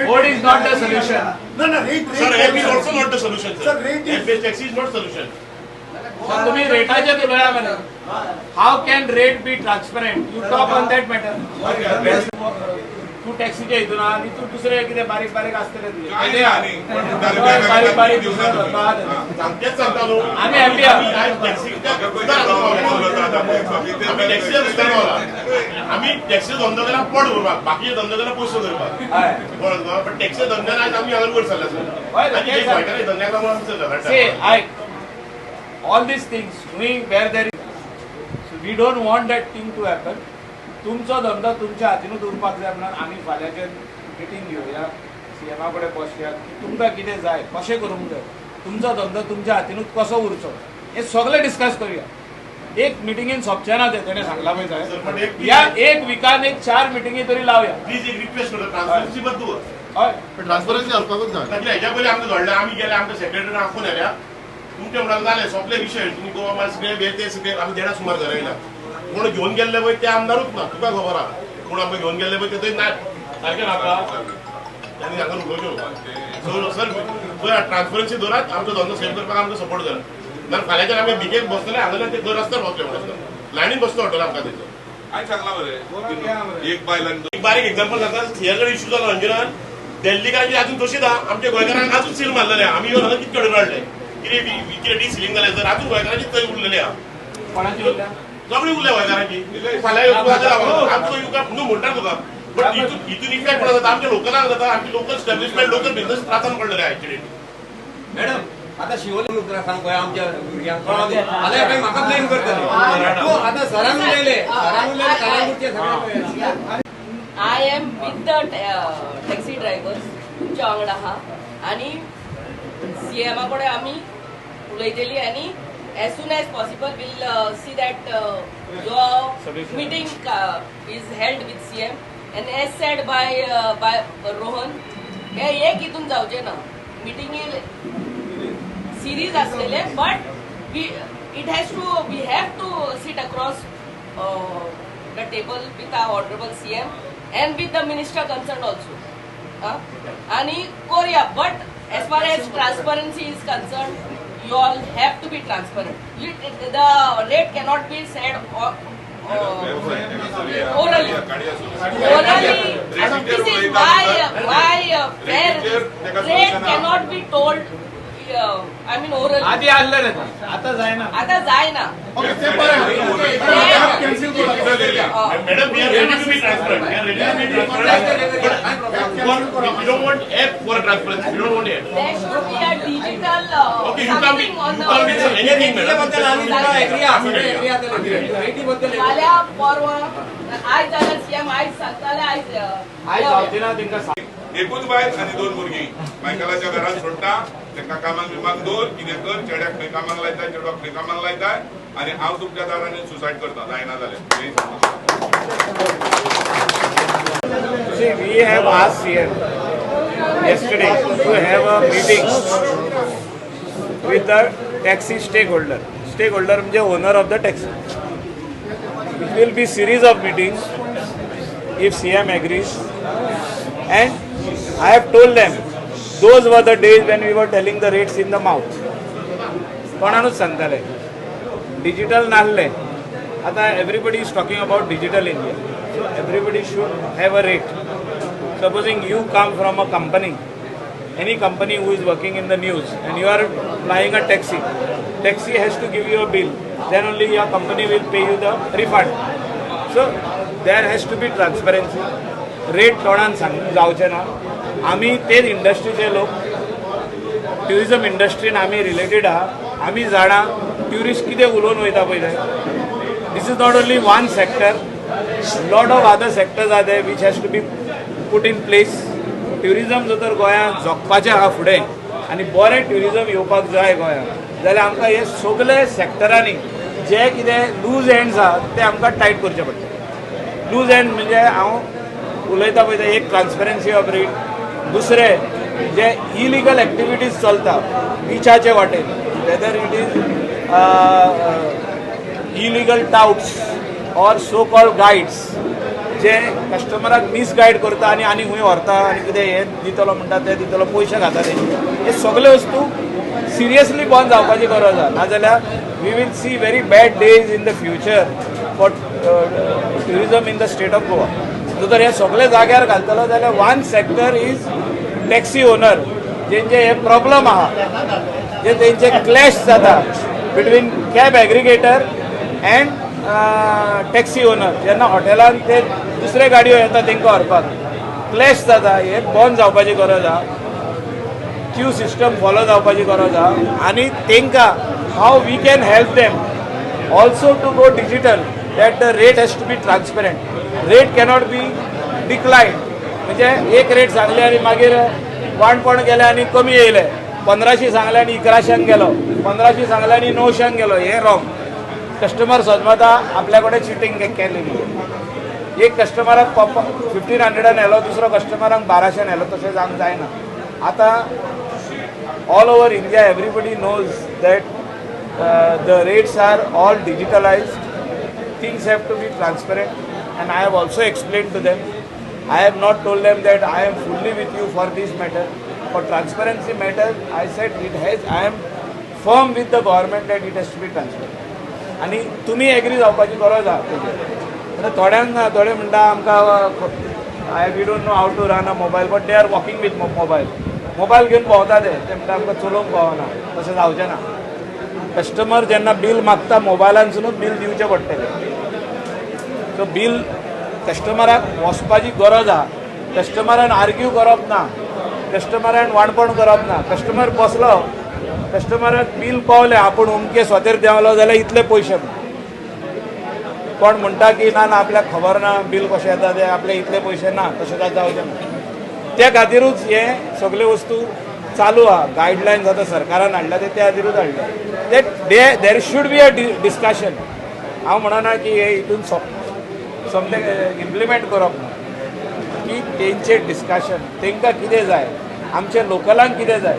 Board is not the solution. ना ना, rate Sir, app is also not the solution. Sir, rate is- App based taxi is not solution. तुम्ही रेटाचेर उलया मरे. How can rate be transparent? You talk on that matter. तूं टॅक्सीच्या हितून आहा आनी तूं दुसरे कितें बारीक बारीक आसतले तुजे. काय नाही आणि कोण म्हणटाले बारीक बारीक दिवना दुसरो तुमी. धंदो आहा तेजो. तेच सांगता न्हू. आमी happy आहा. आयज टॅक्सी आमी टॅक्सी धंदा पावला. आमी टॅक्सी धंदो केला पोट भरपाक, बाकीचे धंदो केला पयसो करपाक. हय. कळ्ळें? पण टॅक्सी धंद्यान आयज आमी हांगा वयर सरले सर. हय, आनी तेच जे गोंयकारांच्या धंद्याक लागून आमचो See, I all these things knowing where there is, so we don't want that thing to happen. तुमचो धंदो तुमच्या हातीनूच उरपाक जाय म्हणून आमी फाल्यांच्यान मिटींग घेवया, सीएमा कडेन बसया की तुमकां कितें जाय, कशें करूंक जाय, तुमचो धंदो तुमच्या हातीनूच कसो उरचो, हें सगळें डिस्कस करूया. एक मिटिंगेन सोंपचें ना तें, तेणें सांगलां पळय सर, पण साहेब. एक ह्या एक विकान एक चार मिटिंगी तरी लावया. प्लीज एक रिक्वेस्ट करता, ट्रान्सपरन्सी बद्दल. हय. ट्रान्सपरन्सी आसपाकूच जाय. ताकी हेज्या पयलीं आमकां जोडलें, आमी गेले, आमकां सेक्रेटरी आफोवन हाडल्या. तुमचे म्हणटाले जालें सोंपले विशय, तुमी गोवा माल सगळे हे ते सगळे. आमी देडा सुमार घरा येयला. कोण घेवन गेल्ले पळय ते आमदारूच ना. तुका खबर आहा कोण आमकां घेवन गेल्ले पळय ते, थंय ना सारकें नाका आनी हांगा उलोवच्यो. सो सर, पळय, ट्रान्सपरन्सी दवरात, आमचो धंदो सेव करपाक आमकां सपोर्ट करा. ना फाल्यांच्यान आमी भिकेक बसतले हांगा, ते दर रस्त्यार बसले म्हणून आसता, लायनीन बसतो हॉटेल आमकां थंयसर. हांवें सांगलां मरे, एक बायल आनी एक बारीक एक्झाम्पल सांगता. सियाकडे इश्यू जालो अंजुनान, दिल्लीकारांची अजून तशीच आहा. आमच्या गोंयकारांक अजून सील मारलेले आहा. आमी येवन हांगा कितें कडेन काडले, कितें कितें डिसिलिंग जालें सर, अजून गोंयकारांची थंय उरलेली आहा. कोणाची उरल्या? सगळी उरल्या गोंयकारांची. फाल्यां येवन तुका आमचो युगा न्हू म्हणटा तुका, बट हितून हितून इफेक्ट कोणा जाता? आमच्या लोकलांक जाता. आमचे लोकल स्टॅब्लिशमेंट, लोकल बिझनेस त्रासान पडलेले आहा एक्चुअली. मॅडम, आता शिवोली सांग पळय, आमच्या भुरग्यांक जाल्यार काय म्हाका ब्लेम करतले. तूं आतां सरान उलयले, सरान उलयले, कलांगूटचे सगळे. I am with the taxi drivers. तुमच्या वांगडा आहा आनी सीएमा कडेन आमी उलयतली आनी as soon as possible we'll see that your meeting is held with CM. And as said by Rohan, हे एक हितून जावचें ना, मिटिंगी सिरीज आसलेले, but we it has to we have to sit across the table with our honourable CM and with the minister concerned also आणि कोरया. But as far as transparency is concerned, you all have to be transparent. The rate cannot be said orally. Orally, this is my fair rate cannot be told. I mean orally. आधी आसलें रे ते, आतां जायना. आता जायना. ओके, ते बरें, कॅन्सील करा. Madam, we are ready to be transparent. We are ready to be transparent. But we don't want app for transparency. We don't want app. There should be a digital Okay, you come with, something on you come with the anything, madam. बद्दल आमी तुका एग्री आहा, सगळे एग्री जातले रेटी बद्दल. फाल्यां परवां आयज जाल्यार सीएम आयज सांगताले आयज आयज जावचे ना तेंकां. एकूच बायल आनी दोन भुरगीं मायकलाच्या घरात सोडटा. तांकां कामाक बिमाक दवर, कितें कर, चेड्याक खंय कामाक लायताय, चेडवाक खंय कामाक लायताय, आनी हांव तुमच्या दारान सुसायड करता जायना जाल्यार. See, we have asked CM yesterday to have a meeting with the taxi stakeholder. Stakeholder म्हणजे owner of the taxi. It will be series of meetings if CM agrees. And I have told them, those were the days when we were telling the rates in the mouth. तोंडानूच सांगताले. डिजिटल नासलें. आतां everybody is talking about Digital India, so everybody should have a rate. Supposing you come from a company, any company who is working in the news, and you are flying a taxi, taxi has to give you a bill, then only your company will pay you the refund. So there has to be transparency. Rate तोंडान सांग जावचे ना. आमी तेच इंडस्ट्रीचे लोक, ट्युरिजम इंडस्ट्रीन आमी रिलेटेड आहा. आमी जाणा ट्युरिस्ट कितें उलोवन वयता पळय ते. This is not only one sector, lot of other sectors are there which has to be put in place. Tourism जर तर गोंयांत जगपाचें आहा फुडें आनी बरें ट्युरिजम येवपाक जाय गोंयांत, जाल्यार आमकां हे सगळे सेक्टरांनी जे कितें लूज एंड्स आहा ते आमकां टायट करचे पडटले. लूज एंड म्हणजे हांव उलयता पळय ते, एक ट्रान्सपरन्सी ऑफ रेट, दुसरें जे इलिगल एक्टिविटीज चलता बिचाचे वाटेन, whether it is illegal touts or so called guides जे कस्टमराक मिसगायड करता आनी आनी खंय व्हरता आनी कितें हें दितलो म्हणटा, तें दितलो, पयशे खाता तेंचे, हे सगळे वस्तू सिरियसली बंद जावपाची गरज आहा. नाजाल्यार we will see very bad days in the future for tourism in the state of Goa. जर हे सगळे जाग्यार घालतलो जाल्यार one sector is taxi owner, जेंचे हे प्रॉब्लम आहा, जे तेंचे क्लॅश जाता between cab aggregator and taxi owner. जेन्ना हॉटेलान ते दुसरे गाडयो येता तांकां व्हरपाक क्लॅश जाता, हे बंद जावपाची गरज आहा. क्यू सिस्टम फॉलो जावपाची गरज आहा आनी तांकां how we can help them also to go digital, that the rate has to be transparent. Rate cannot be decline. म्हणजे एक रेट सांगले आनी मागीर वाणपण गेले आनी कमी येयले, 1500 सांगले आनी 1100 गेलो, 1500 सांगले आनी 900 गेलो, हे रॉंग. कस्टमर समजता आपल्या कडेन चिटींग केली. एक कस्टमराक 1500 व्हेलो, दुसरो कस्टमराक 1200 व्हेलो, तशें जावंक जायना. आतां all over India everybody knows that the rates are all digitalized. Things have to be transparent, and I have also explained to them. I have not told them that I am fully with you for this matter. For transparency matter, I said it has, I am firm with the government that it has to be transparent. आनी तुमी एग्री जावपाची गरज आहा तेजेर. आतां थोड्यांक, थोडे म्हणटा आमकां I we don't know how to run a mobile, but they are walking with mobile. Mobile घेवन भोंवता ते, ते म्हणटा आमकां चलोवंक पावना. तशें जावचें ना. कस्टमर जेन्ना बील मागता, मोबायलानसुनूच बील दिवचें पडटलें. सो बील कस्टमराक वचपाची गरज आहा. कस्टमरान आर्ग्यू करप ना, कस्टमरान वाणपण करप ना. कस्टमर बसलो, कस्टमराक बील पावलें, आपूण अमके सोतेर देंवलो जाल्यार इतले पयशे. कोण म्हणटा की ना ना, आपल्याक खबर ना बील कशें येता ते, आपले इतले पयशे ना, तशें जावचें ना. त्या खातीरूच हे सगल्यो वस्तू चालू आहा. गायडलायन्स आतां सरकारान हाडल्या ते त्या खातीरूच हाडल्या. ते there should be a discussion. हांव म्हणना की हे हितून सोमतें इम्प्लिमेंट करप ना, की तेंचे डिस्कशन, तांकां कितें जाय, आमच्या लोकलांक कितें जाय,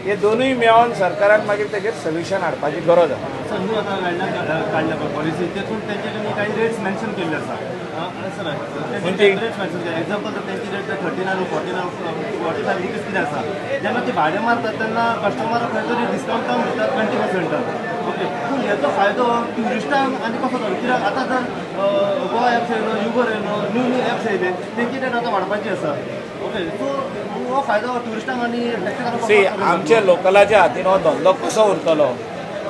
हे दोनूय मेळोन सरकारान मागीर तेजेर सोल्युशन हाडपाची गरज आहा. सर, न्यू आतां गायडलायन काडल्या पळय पॉलिसी, तेतून तेंचे काही रेट्स मेन्शन केल्ले आसा सर. खंयची? रेट्स मेन्शन केले. एग्जाम्पल, तर तेंची रेट 39, 49, 45 रुपीज कितें आसा. जेन्ना ती भाडें मारतात तेन्ना कस्टमराक खंय तरी डिस्कावंट दितात 20%. ओके, पूण हेचो फायदो ट्युरिस्टांक आनी कसो जालो? कित्याक आतां जर गोवा एप्स येयलो, युबर येयलो, न्यू न्यू एप्स येयले, तेंची रेट आतां वाडपाची आसा. ओके, सो हो फायदो ट्युरिस्टांक आनी टॅक्सीकारांक? सी, आमच्या लोकलाच्या हातीन हो धंदो कसो उरतलो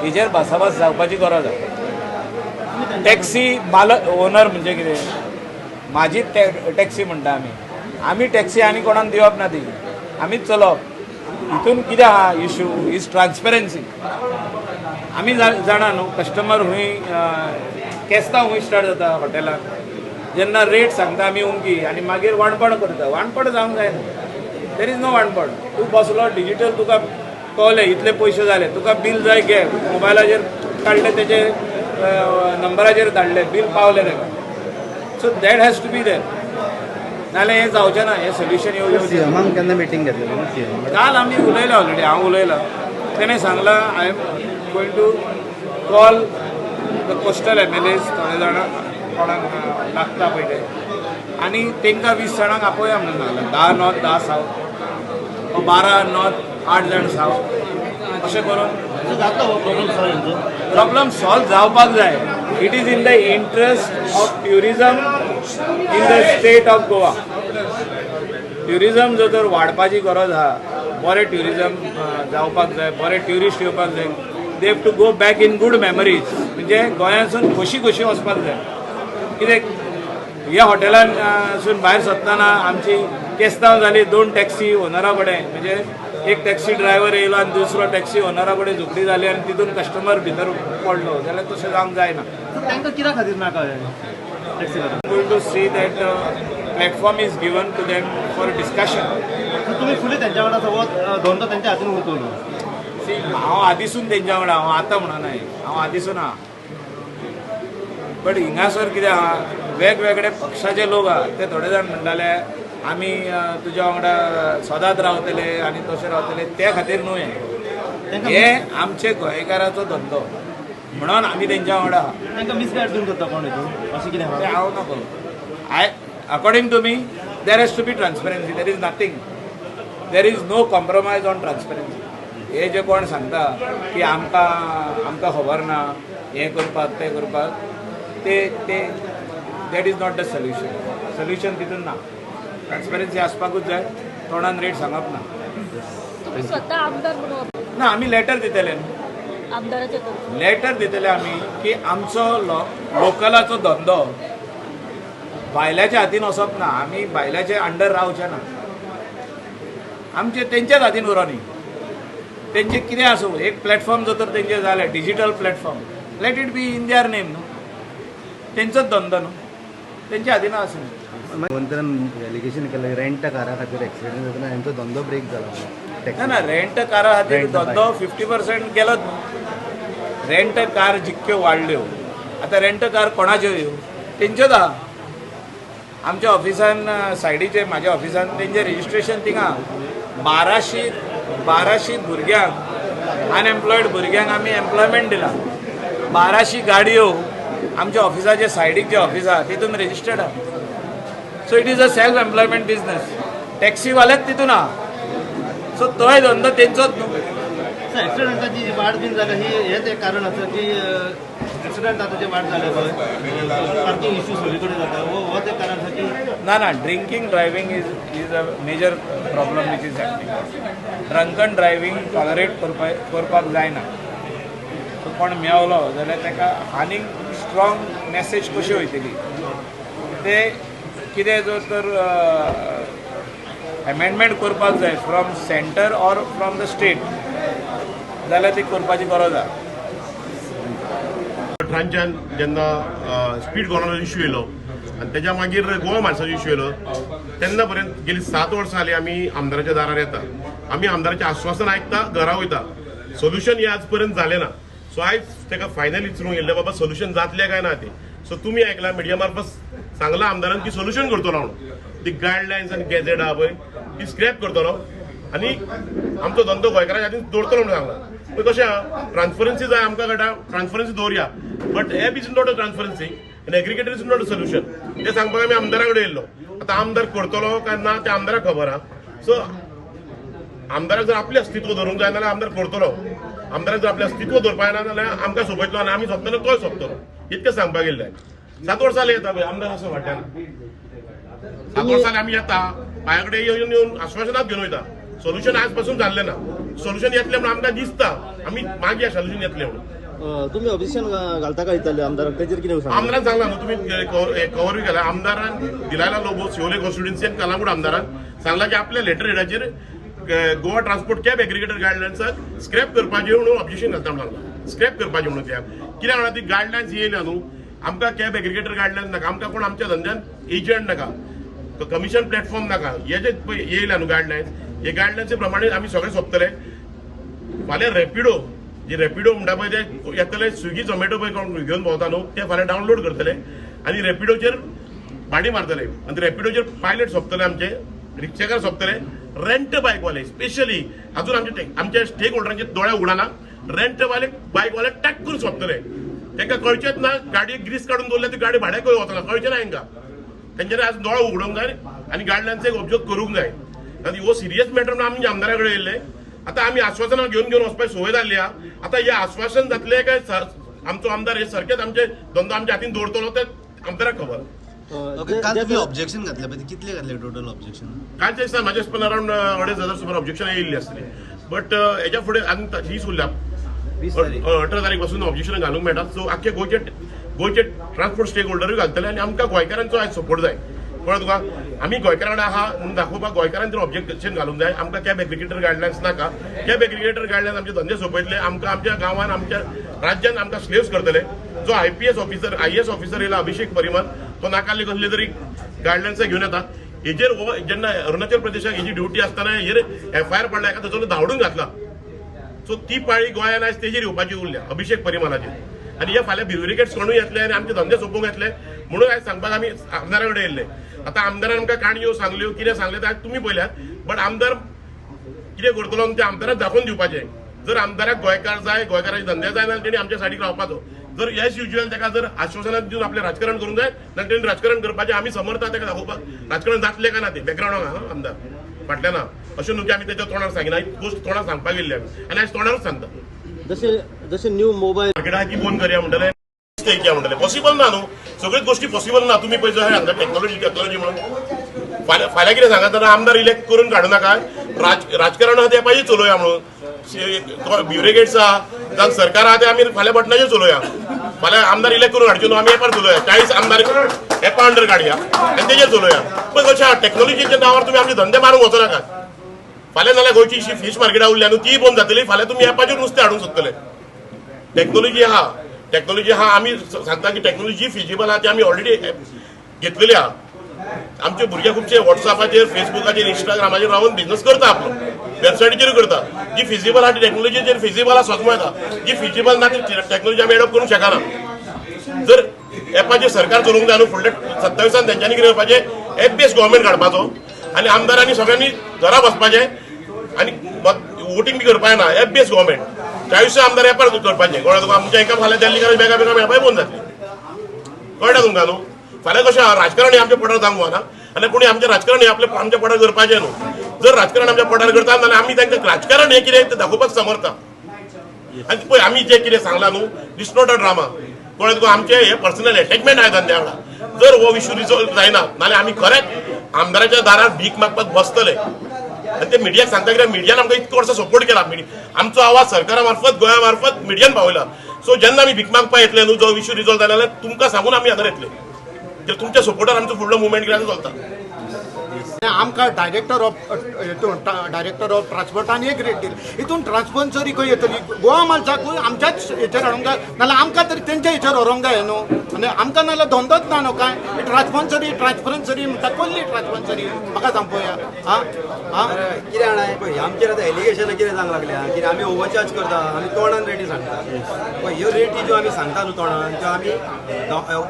हेजेर भासाभास जावपाची गरज आसा. टॅक्सी मालक, ओनर म्हणजे कितें, म्हाजी टॅक्सी म्हणटा आमी. आमी टॅक्सी आनी कोणाक दिवप ना, ती आमीच चलोवप. हितून कितें आहा, इशू is transparency. आमी जाणा न्हू कस्टमर हूंय केस्तांव हूंय स्टार्ट जाता हॉटेलान, जेन्ना रेट सांगता आमी उमकी आनी मागीर वाणपण करता. वाणपण जावंक जायना. There is no वाणपण. तूं बसलो, डिजिटल तुका कळलें इतले पयशे जाले, तुका बील जाय, घे. मोबायलाचेर काडले, तेजे नंबराचेर धाडले, बील पावलें ताका. So that has to be there. नाल्यार हें जावचें ना, हें सोल्युशन येवचें. सीएमाक केन्ना मिटींग घेतलेली सीएम? काल आमी उलयला ऑलरेडी. हांव उलयलां, तेणें सांगलां, I am going to call the coastal MLAs, थोडे जाणां कोणाक लागता पळय ते, आनी तांकां 20 जाणांक आपोवया म्हणून सांगलां. 10 नॉर्थ, 10 सावथ, 12 नॉर्थ, आठ जाण सावथ. अशें करून प्रॉब्लम सॉल्व जावपाक जाय. It is in the interest of tourism in the state of Goa. Tourism जर तर वाडपाची गरज आहा, बरें ट्युरिजम जावपाक जाय, बरे ट्युरिस्ट येवपाक जाय. They have to go back in good memories. म्हणजे गोंयांसून खोशी खोशी वचपाक जाय. कित्याक ह्या हॉटेलांसून भायर सरतना आमची केस्तांव जाली दोन टॅक्सी ओनरा कडेन. म्हणजे एक टॅक्सी ड्रायव्हर येयलो आनी दुसरो टॅक्सी ओनरा कडेन झगडी जाली आनी तितून कस्टमर भितर पडलो जाल्यार तशें जावंक जायना. तांकां कित्या खातीर नाका taxi? Going to see that platform is given to them for discussion. तुम्ही फुडें तेंच्या वांगडा सगळो धंदो तेंच्या हातीन उरतलो. सी, हांव आदीसून तेंच्या वांगडा, हांव आतां म्हणना, हांव आदीसून आहा. बट हिंगासर कितें आहा, वेगवेगळे पक्षाचे लोक आहा. ते थोडे जाण म्हणटाले आमी तुज्या वांगडा सदांच रावतले आनी तशें रावतले. ते खातीर न्हू, हें हे आमचे गोंयकाराचो धंदो म्हणून आमी तेंच्या वांगडा आहा. तांकां मिसगायड बीन करता कोण हितून अशें कितें ते आहा? हांव नको. I according to me, there has to be transparency. There is nothing, there is no compromise on transparency. हे जे कोण सांगता की आमकां आमकां खबर ना, हें करपाक तें करपाक, ते ते that is not the solution. Solution तितून ना. ट्रान्सपरन्सी आसपाकूच जाय. तोंडान रेट सांगप ना. तुम्ही स्वतः आमदार म्हणून ना, आमी लेटर दितले न्हू. आमदाराच्या तर्फे लेटर दितले आमी की आमचो लोकलाचो धंदो भायल्याच्या हातीन वचप ना. आमी भायल्याचे अंडर रावचे ना. आमचे तेंच्याच हातीन उरो न्ही. तेंचे कितें आसूं, एक प्लॅटफॉर्म जर तर तेंचे जालें digital platform, let it be in their name न्हू. तेंचोच धंदो न्हू, तेंच्या हातीन आसूं. मंत्र्यान एलिगेशन केलं रेंट कारा खातीर एक्सिडेंट जातना हेंचो धंदो ब्रेक जाला. ना ना, रेंट कारा खातीर Rent धंदो 50% गेलोच न्हू. रेंट कार जितक्यो वाडल्यो, आतां रेंट कार कोणाच्यो ह्यो? तेंच्योच आहा. आमच्या ऑफिसान सायडीचे, म्हाज्या ऑफिसान तेंचें रजिस्ट्रेशन थिंगा. 1200 भुरग्यांक, अनएम्प्लॉयड भुरग्यांक आमी एम्प्लॉयमेंट दिला. 1200 गाडयो आमच्या ऑफिसाचे सायडीक जे ऑफिस आहा तितून रजिस्टर्ड आहा. So it is a self employment business. टॅक्सीवालेच तितून आहा. सो तोय धंदो तेंचोच न्हू. एक्सिडेंटाची जी वाड बीन जाल्या ही हेच एक कारण आसा की एक्सिडेंट आतां जे वाड जाले पळय, पार्किंग इश्यू सगळे कडेन जाता, हो होच एक कारण आसा की ना ना, drinking driving is a major problem which is happening. Drunken driving tolerate करपाक जायना. सो कोण मेवलो जाल्यार ताका आनीक स्ट्रॉंग मॅसेज कशी वयतली, ते कितें जर तर एमेंडमेंट करपाक जाय from centre or from the state जाल्यार ती करपाची गरज आहा. अठरांच्यान जेन्ना स्पीड गव्हर्नर इश्यू येयलो आनी तेज्या मागीर गोवा माणसाचो इश्यू येयलो, तेन्ना पर्यंत गेली 7 वर्सां जाली आमी आमदाराच्या दारार येता. आमी आमदाराचें आश्वासन आयकता, घरा वयता. सोल्युशन हें आज पर्यंत जालें ना. सो आयज ताका फायनल विचारूंक येयल्लें, बाबा सोल्युशन जातलें काय ना तें. सो तुमी आयकला, मिडिया मार्फत सांगलां आमदारान की सोल्युशन करतलो म्हणून. ती गायडलायन्स आनी गॅझेट आहा पळय ती स्क्रॅप करतलो आनी आमचो धंदो गोंयकाराच्या हातीन दवरतलो म्हणून सांगलां. पूण कशें आहा, ट्रान्सपरन्सी जाय आमकां कळटा, transparency दवरया, but app is not a transparency आनी aggregator is not a solution. तें सांगपाक आमी आमदारा कडेन येयल्लो. आतां आमदार करतलो काय ना तें आमदाराक खबर आहा. सो आमदाराक जर आपलें अस्तित्व दवरूंक जाय जाल्यार आमदार करतलो. आमदाराक जर आपलें अस्तित्व दवरपाक जायना जाल्यार आमकां सोंपयतलो आनी आमी सोंपतना तोय सोंपतलो, इतकें सांगपाक येयल्लें. 7 वर्सां जालीं येता पळय, आमदार आसा फाटल्यान. 7 वर्सां जालीं आमी येता, पांया कडेन येवन येवन आश्वासनात घेवन वयता. सोल्युशन आज पासून जाल्लें ना. सोल्युशन येतलें म्हणून आमकां दिसता. आमी मागीर सोल्युशन येतलें म्हणून. तुमी ऑब्जेक्शन घालता काय दिताले आमदाराक, तेजेर कितें सांगा? आमदारान सांगला न्हू, तुमी कवरूय केला. आमदारान दिलायला लोबो, शिवोले कॉन्स्टिट्युन्सी आनी कलांगूट आमदारान सांगला की आपल्या लेटर हेडाचेर गोवा ट्रान्सपोर्ट कॅब एग्रिगेटर गायडलायन्साक स्क्रॅप करपाचें म्हणून ऑब्जेक्शन घालता म्हणून सांगला. स्क्रॅप करपाचें म्हणून. त्या कित्याक म्हणा ती गायडलायन्स येयल्या न्हू, आमकां कॅब एग्रिगेटर गायडलायन्स नाका, आमकां कोण आमच्या धंद्यान एजंट नाका, कमिशन प्लॅटफॉर्म नाका. हे जे पळय येयल्या न्हू गायडलायन्स, हे गायडलायन्से प्रमाणे आमी सगळें सोंपतले. फाल्यां रॅपिडो, जे रॅपिडो म्हणटा पळय ते येतले. स्विगी झोमॅटो पळय कोण घेवन भोंवता न्हू, ते फाल्यां डावनलोड करतले आनी रॅपिडोचेर भाडी मारतले आनी रॅपिडोचेर पायलट सोंपतले, आमचे रिक्षाकार सोंपतले, रेंट बायकवाले स्पेशली. अजून आमच्या स्टेक होल्डरांचे दोळे उगडना. रेंट वाले बायकवाले टॅक करून सोंपतले. तांकां कळचेच ना, गाडयेक ग्रीस काडून दवरल्या, ती गाडी भाड्याक वचना, कळचें ना तांकां. तेंच्यांनी आज दोळे उगडूंक जाय आनी गायडलायन्स ऑब्जर्व करूंक जाय. आनी हो सिरियस मॅटर म्हणून आमी आमदारा कडेन येयल्ले. आतां आमी आश्वासनां घेवन घेवन वचपाची संवय जाल्ली आहा. आतां हे आश्वासन जातलें काय आमचो आमदार हे सारकेच आमचे धंदो आमच्या हातीन दवरतलो ते आमदाराक खबर. काल तुम्ही ऑब्जेक्शन घातले पळय, कितले घातले टोटल ऑब्जेक्शन? कालच्या दिसा म्हाज्या हिसपान अरावंड 2500 सुमार ऑब्जेक्शन येयल्ली आसतली, बट हेच्या फुडें आनी दीस उरल्या 18 तारीख पासून ऑब्जेक्शन घालूंक मेळटा. सो आख्खे गोंयचे गोंयचे ट्रान्सपोर्ट स्टेक होल्डरूय घालतले आनी आमकां गोंयकारांचो आयज सपोर्ट जाय. कळ्ळें तुका? आमी गोंयकारां वांगडा आहा म्हणून दाखोवपाक गोंयकारांनी तर ऑब्जेक्शन घालूंक जाय. आमकां कॅब एग्रिगेटर गायडलायन्स नाका. कॅब एग्रिगेटर गायडलायन्स आमचे धंदे सोंपयतले, आमकां आमच्या गांवान आमच्या राज्यान आमकां स्लेव्स करतले. जो IPS officer IAS officer येयला अभिषेक परिमल, तो नाकाले कसले तरी गायडलायन्स घेवन येता. हेजेर हो जेन्ना अरुणाचल प्रदेशाक हेजी ड्युटी आसतना हेजेर एफआयआर पडला, एका ताचो धांवडून घातला. सो ती पाळी गोंयान आयज तेजेर येवपाची उरल्या अभिषेक परिमलाचेर. आनी हे फाल्यां ब्युरोक्रेट्स कोणूय येतले आनी आमचे धंदे सोंपोवंक येतले म्हणून आयज सांगपाक आमी आमदारा कडेन येयल्ले. आतां आमदारान आमकां काणयो सांगल्यो, कितें सांगलें तें तुमी पळयल्यात, बट आमदार कितें करतलो ते आमदाराक दाखोवन दिवपाचें. जर आमदाराक गोंयकार जाय, गोंयकाराचे धंदे जाय जाल्यार तेणी आमच्या सायडीक रावपाचो. जर एज युज्युअल ताका जर आश्वासनां दिवन आपलें राजकारण करूंक जाय जाल्यार तेणी राजकारण करपाचें. आमी समर्थ ताका दाखोवपाक राजकारण जातलें काय ना तें बॅकग्रावंडाक आहा आमदार फाटल्यान आहा. अशें न्हू की आमी तेच्या तोंडार सांगिना, ही गोश्ट तोंडार सांगपाक गेल्ली आमी आनी आयज तोंडारूच सांगता. जशे जशे न्यू मोबायल मार्केटा ती बंद करया म्हणटले, कितें म्हणटले, पॉसिबल ना न्हू, सगळ्योच गोश्टी पॉसिबल ना. तुमी पळय जशें सांगता टॅक्नॉलॉजी टॅक्नॉलॉजी म्हणून फाल्यां फाल्यां कितें सांगा जाल्यार आमदार इलेक्ट करून काडूं नाका, राजकारण आहा तें पाहिजे चलोवया म्हणून ब्युरोक्रेट्स आहा जावं सरकार आहा तें आमी फाल्यां बटनाचेर चलोवया. फाल्यां आमदार इलेक्ट करून हाडचे न्हू, आमी एपार चलोवया, 40 आमदार एपा अंडर काडया आनी तेजेर चलोवया. पण कशें आहा टॅक्नॉलॉजीच्या नांवार तुमी आमचे धंदे मारूंक वचो नाकात. फाल्यां नाल्यार गोंयची फीश मार्केटां उरल्या न्हू, तीय बंद जातली. फाल्यां तुमी एपाचेर नुस्तें हाडूंक सोदतले. टॅक्नॉलॉजी आहा, टॅक्नॉलॉजी आहा. आमी सांगता की टॅक्नॉलॉजी फिजिबल आहा, ती आमी ऑलरेडी घेतलेली आहा. आमचे भुरगे खुबशे वॉट्सॅपाचेर, फेसबुकाचेर, इंस्टाग्रामाचेर रावन बिझनस करता, आपलो वेबसायटीचेर करता. जी फिजिबल आहा ती टॅक्नॉलॉजीचेर फिजिबल आहा सोदूं येता, जी फिजिबल ना ती टॅक्नॉलॉजी आमी एडॉप्ट करूंक शकना. जर एपाचेर सरकार चलोवंक जाय न्हू, फुडल्या 27 तेंच्यांनी कितें करपाचें, एप बेस गव्हर्मेंट काडपाचो आनी आमदारांनी सगळ्यांनी घरा बसपाचें आनी वोटींग बी करपाचें ना. एप बेस गव्हर्मेंट 40 आमदार एपार करपाचें. कळ्ळें तुका? आमच्या एका फाल्यां दिल्ली बेगा बेगा मेळपाय बंद जातली. कळटा तुमकां न्हू? फाल्यां कशें आहा राजकारण हें आमच्या पोटार जावंक ना आनी कोणी आमचें राजकारण हें आपल्या आमच्या पोटार करपाचें न्हू. जर राजकारण आमच्या पोटार करता जाल्यार आमी तांकां राजकारण हें कितें तें दाखोवपाक समर्था. आनी पळय आमी जें कितें सांगलां न्हू, this not a drama. कळ्ळें तुका? आमचें हें पर्सनल एटॅचमेंट आहा धंद्या वांगडा. जर हो इशू रिजॉल्व जायना नाल्यार आमी खरेंच आमदाराच्या दारार भीक मागपाक बसतले. आनी ते मिडियाक सांगता कित्याक मिडियान आमकां इतको वर्सां सपोर्ट केला, आमचो आवाज सरकारा मार्फत गोंया मार्फत मिडियान पावयला. सो जेन्ना आमी भीक मागपाक येतले न्हू, जो इशू रिजॉल्व जायना जाल्यार तुमकां सांगून आमी हांगा येतले, कित्याक तुमच्या सपोर्टार आमचो फुडलो मुवमेंट कितें चलता. आमकां डायरेक्टर ऑफ हितून डायरेक्टर ऑफ ट्रान्सपोर्टान एक रेट दिली, हितून ट्रान्सपोर्टरी खंय येतली? गोवा मालसाकूय आमच्याच हेचेर हाडूंक जाय, नाल्यार आमकां तरी तेंच्या हेचेर व्हरूंक जाय न्हू. आनी आमकां नाल्यार धंदोच ना न्हू कांय. ट्रान्सपन्सरी ट्रान्सपरन्सरी म्हणटा, कसली ट्रान्सपरन्सरी म्हाका सांग पळोवया. आं आं कितें जाणा पळय आमचेर आतां एलिगेशनां कितें जावंक लागल्या की आमी ओवरचार्ज करता, आमी तोंडान रेटी सांगता. पळय ह्यो रेटी ज्यो आमी सांगता न्हू तोंडान, त्यो आमी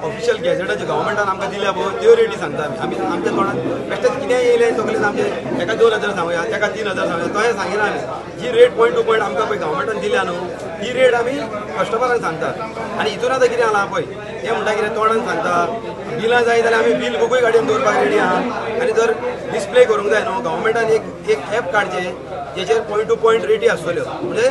ऑफिशियल गॅझेटाच्यो गव्हर्मेंटान आमकां दिल्या पळय त्यो रेटी सांगता आमी. आमी आमच्या तोंडान बेश्टेच कितेंय येयलें सगळें आमचें एका 2000 सांगूया, तेका 3000 सांगूया, तशें सांगिना आमी. जी रेट पॉयंट टू पॉयंट आमकां पळय गव्हर्मेंटान दिल्या न्हू ती रेट आमी कस्टमरांक सांगतात. आनी हितून आतां कितें जालां पळय, ते म्हणटा कितें तोंडान सांगता, बिलां जाय जाल्यार आमी बील बुकूय गाडयेन दवरपाक रेडी आहा. आनी जर डिस्प्ले करूंक जाय न्हू, गव्हर्मेंटान एक एक एप काडचें जेचेर पॉयंट टू पॉयंट रेटी आसतल्यो, म्हणजे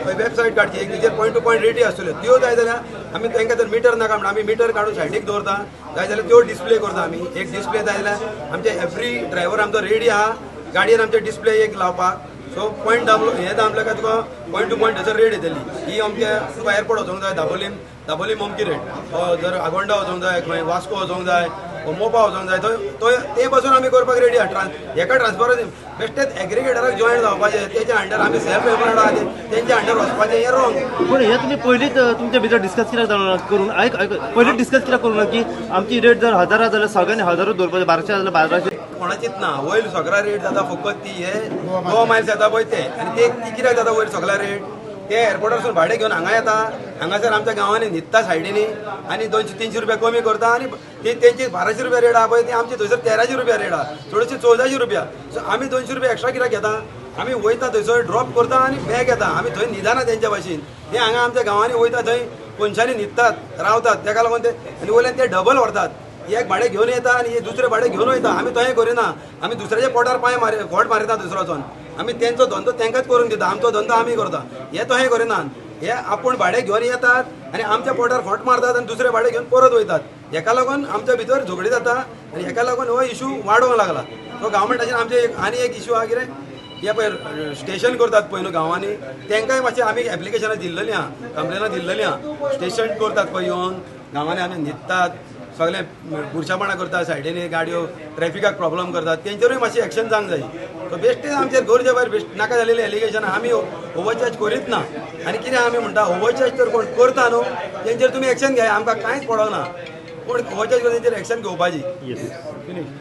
वेबसायट काडची एक तेचेर पॉयंट टू पॉयंट रेटी आसतल्यो, त्यो जाय जाल्यार आमी तांकां जर मिटर नाका म्हणटा आमी मिटर काडून सायडीक दवरता, जाय जाल्यार त्यो डिस्प्ले करता आमी. एक डिस्प्ले जाय जाल्यार आमचे एवरी ड्रायव्हर आमचो रेडी आहा गाडयेन आमचे डिस्प्ले एक लावपाक. सो पॉयंट दामलो हें दामलें काय तुका पॉयंट टू पॉयंट थंयसर रेट येतली. ही अमके तुका एअरपोर्ट वचोंक जाय, दाबोलीम दाबोलीम अमकी रेट, जर आगोंडा वचोंक जाय, खंय वास्को वचोंक जाय, मोपा वचोंक जाय, थंय ते पासून आमी करपाक रेडी आहा. हेका ट्रान्सफर बेश्टेच एग्रिगेटराक जॉयन जावपाचें, तेच्या अंडर आमी सेल्फ एम्प्लॉयड आहा, तेंच्या अंडर वचपाचें हें रॉंग. पूण हें तुमी पयलींच तुमच्या भितर डिस्कस कित्याक करून आयक पयलींच डिस्कस कित्याक करूं ना की आमची रेट जर 1000 जाल्यार सगळ्यांनी 1000 दवरपाचें, 1200 जाल्यार 1200. कोणाचीच ना, वयर सगळा रेट जाता फकत ती हे गोवा मायल्स येता पळय ते, आनी ते ती कित्याक जाता वयर सगळा रेट? ते एअरपोर्टारसून भाडें घेवन हांगा येता, हांगासर आमच्या गांवांनी न्हिदता सायडीनी आनी 200-300 रुपया कमी करता आनी ती तेंची 1200 रुपया रेट आहा पळय ती आमची थंयसर 1300 रुपया रेट आहा, चडशी 1400 रुपया. सो आमी 200 रुपया एक्स्ट्रा कित्याक घेता? आमी वयता थंयसर ड्रॉप करता आनी बॅग येता, आमी थंय न्हिदना तेंच्या भाशेन. ते हांगा आमच्या गांवांनी वयता थंय कोनशांनी न्हिदतात रावतात, तेका लागून ते आनी वयल्यान ते डबल व्हरतात, एक भाडें घेवन येता आनी दुसरें भाडें घेवन वयता. आमी तशें करिना, आमी दुसऱ्याच्या पोटार पांय मारी खोट मारिता दुसरो वचोन. आमी तेंचो धंदो तेंकांच करून दिता, आमचो धंदो आमी करता. हे तशें करिनात. हे आपूण भाडें घेवन येतात आनी आमच्या पोटार खोंट मारतात आनी दुसरे भाडें घेवन परत वयतात. हेका लागून आमच्या भितर झगडी जाता आनी हेका लागून हो इशू वाडोवंक लागला. सो गव्हर्मेंटाचेर आमचे एक आनी एक इशू आहा. कितें हे पळय स्टेशन करतात पळय न्हू गांवांनी, तेंकांय मातशें आमी एप्लिकेशनां दिल्लेलीं आहा, कंप्लेनां दिल्लेलीं आहा. स्टेशन करतात पळय येवन गांवांनी, आमी न्हिदतात, सगळे बुरशेपणां करतात, सायडीनी गाडयो, ट्रॅफिकाक प्रॉब्लम करतात. तेंचेरूय मातशी एक्शन जावंक जाय. सो बेश्टेच आमचेर गरजे भायर बेश्ट नाका जालेले एलिगेशन. आमी ओवरचार्ज करीत ना. आनी कितें आमी म्हणटा, ओवरचार्ज तर कोण करता न्हू, तेंचेर तुमी एक्शन घेया. आमकां कांयच पडना. कोण ओवरचार्ज करता तेंचेर एक्शन घेवपाची.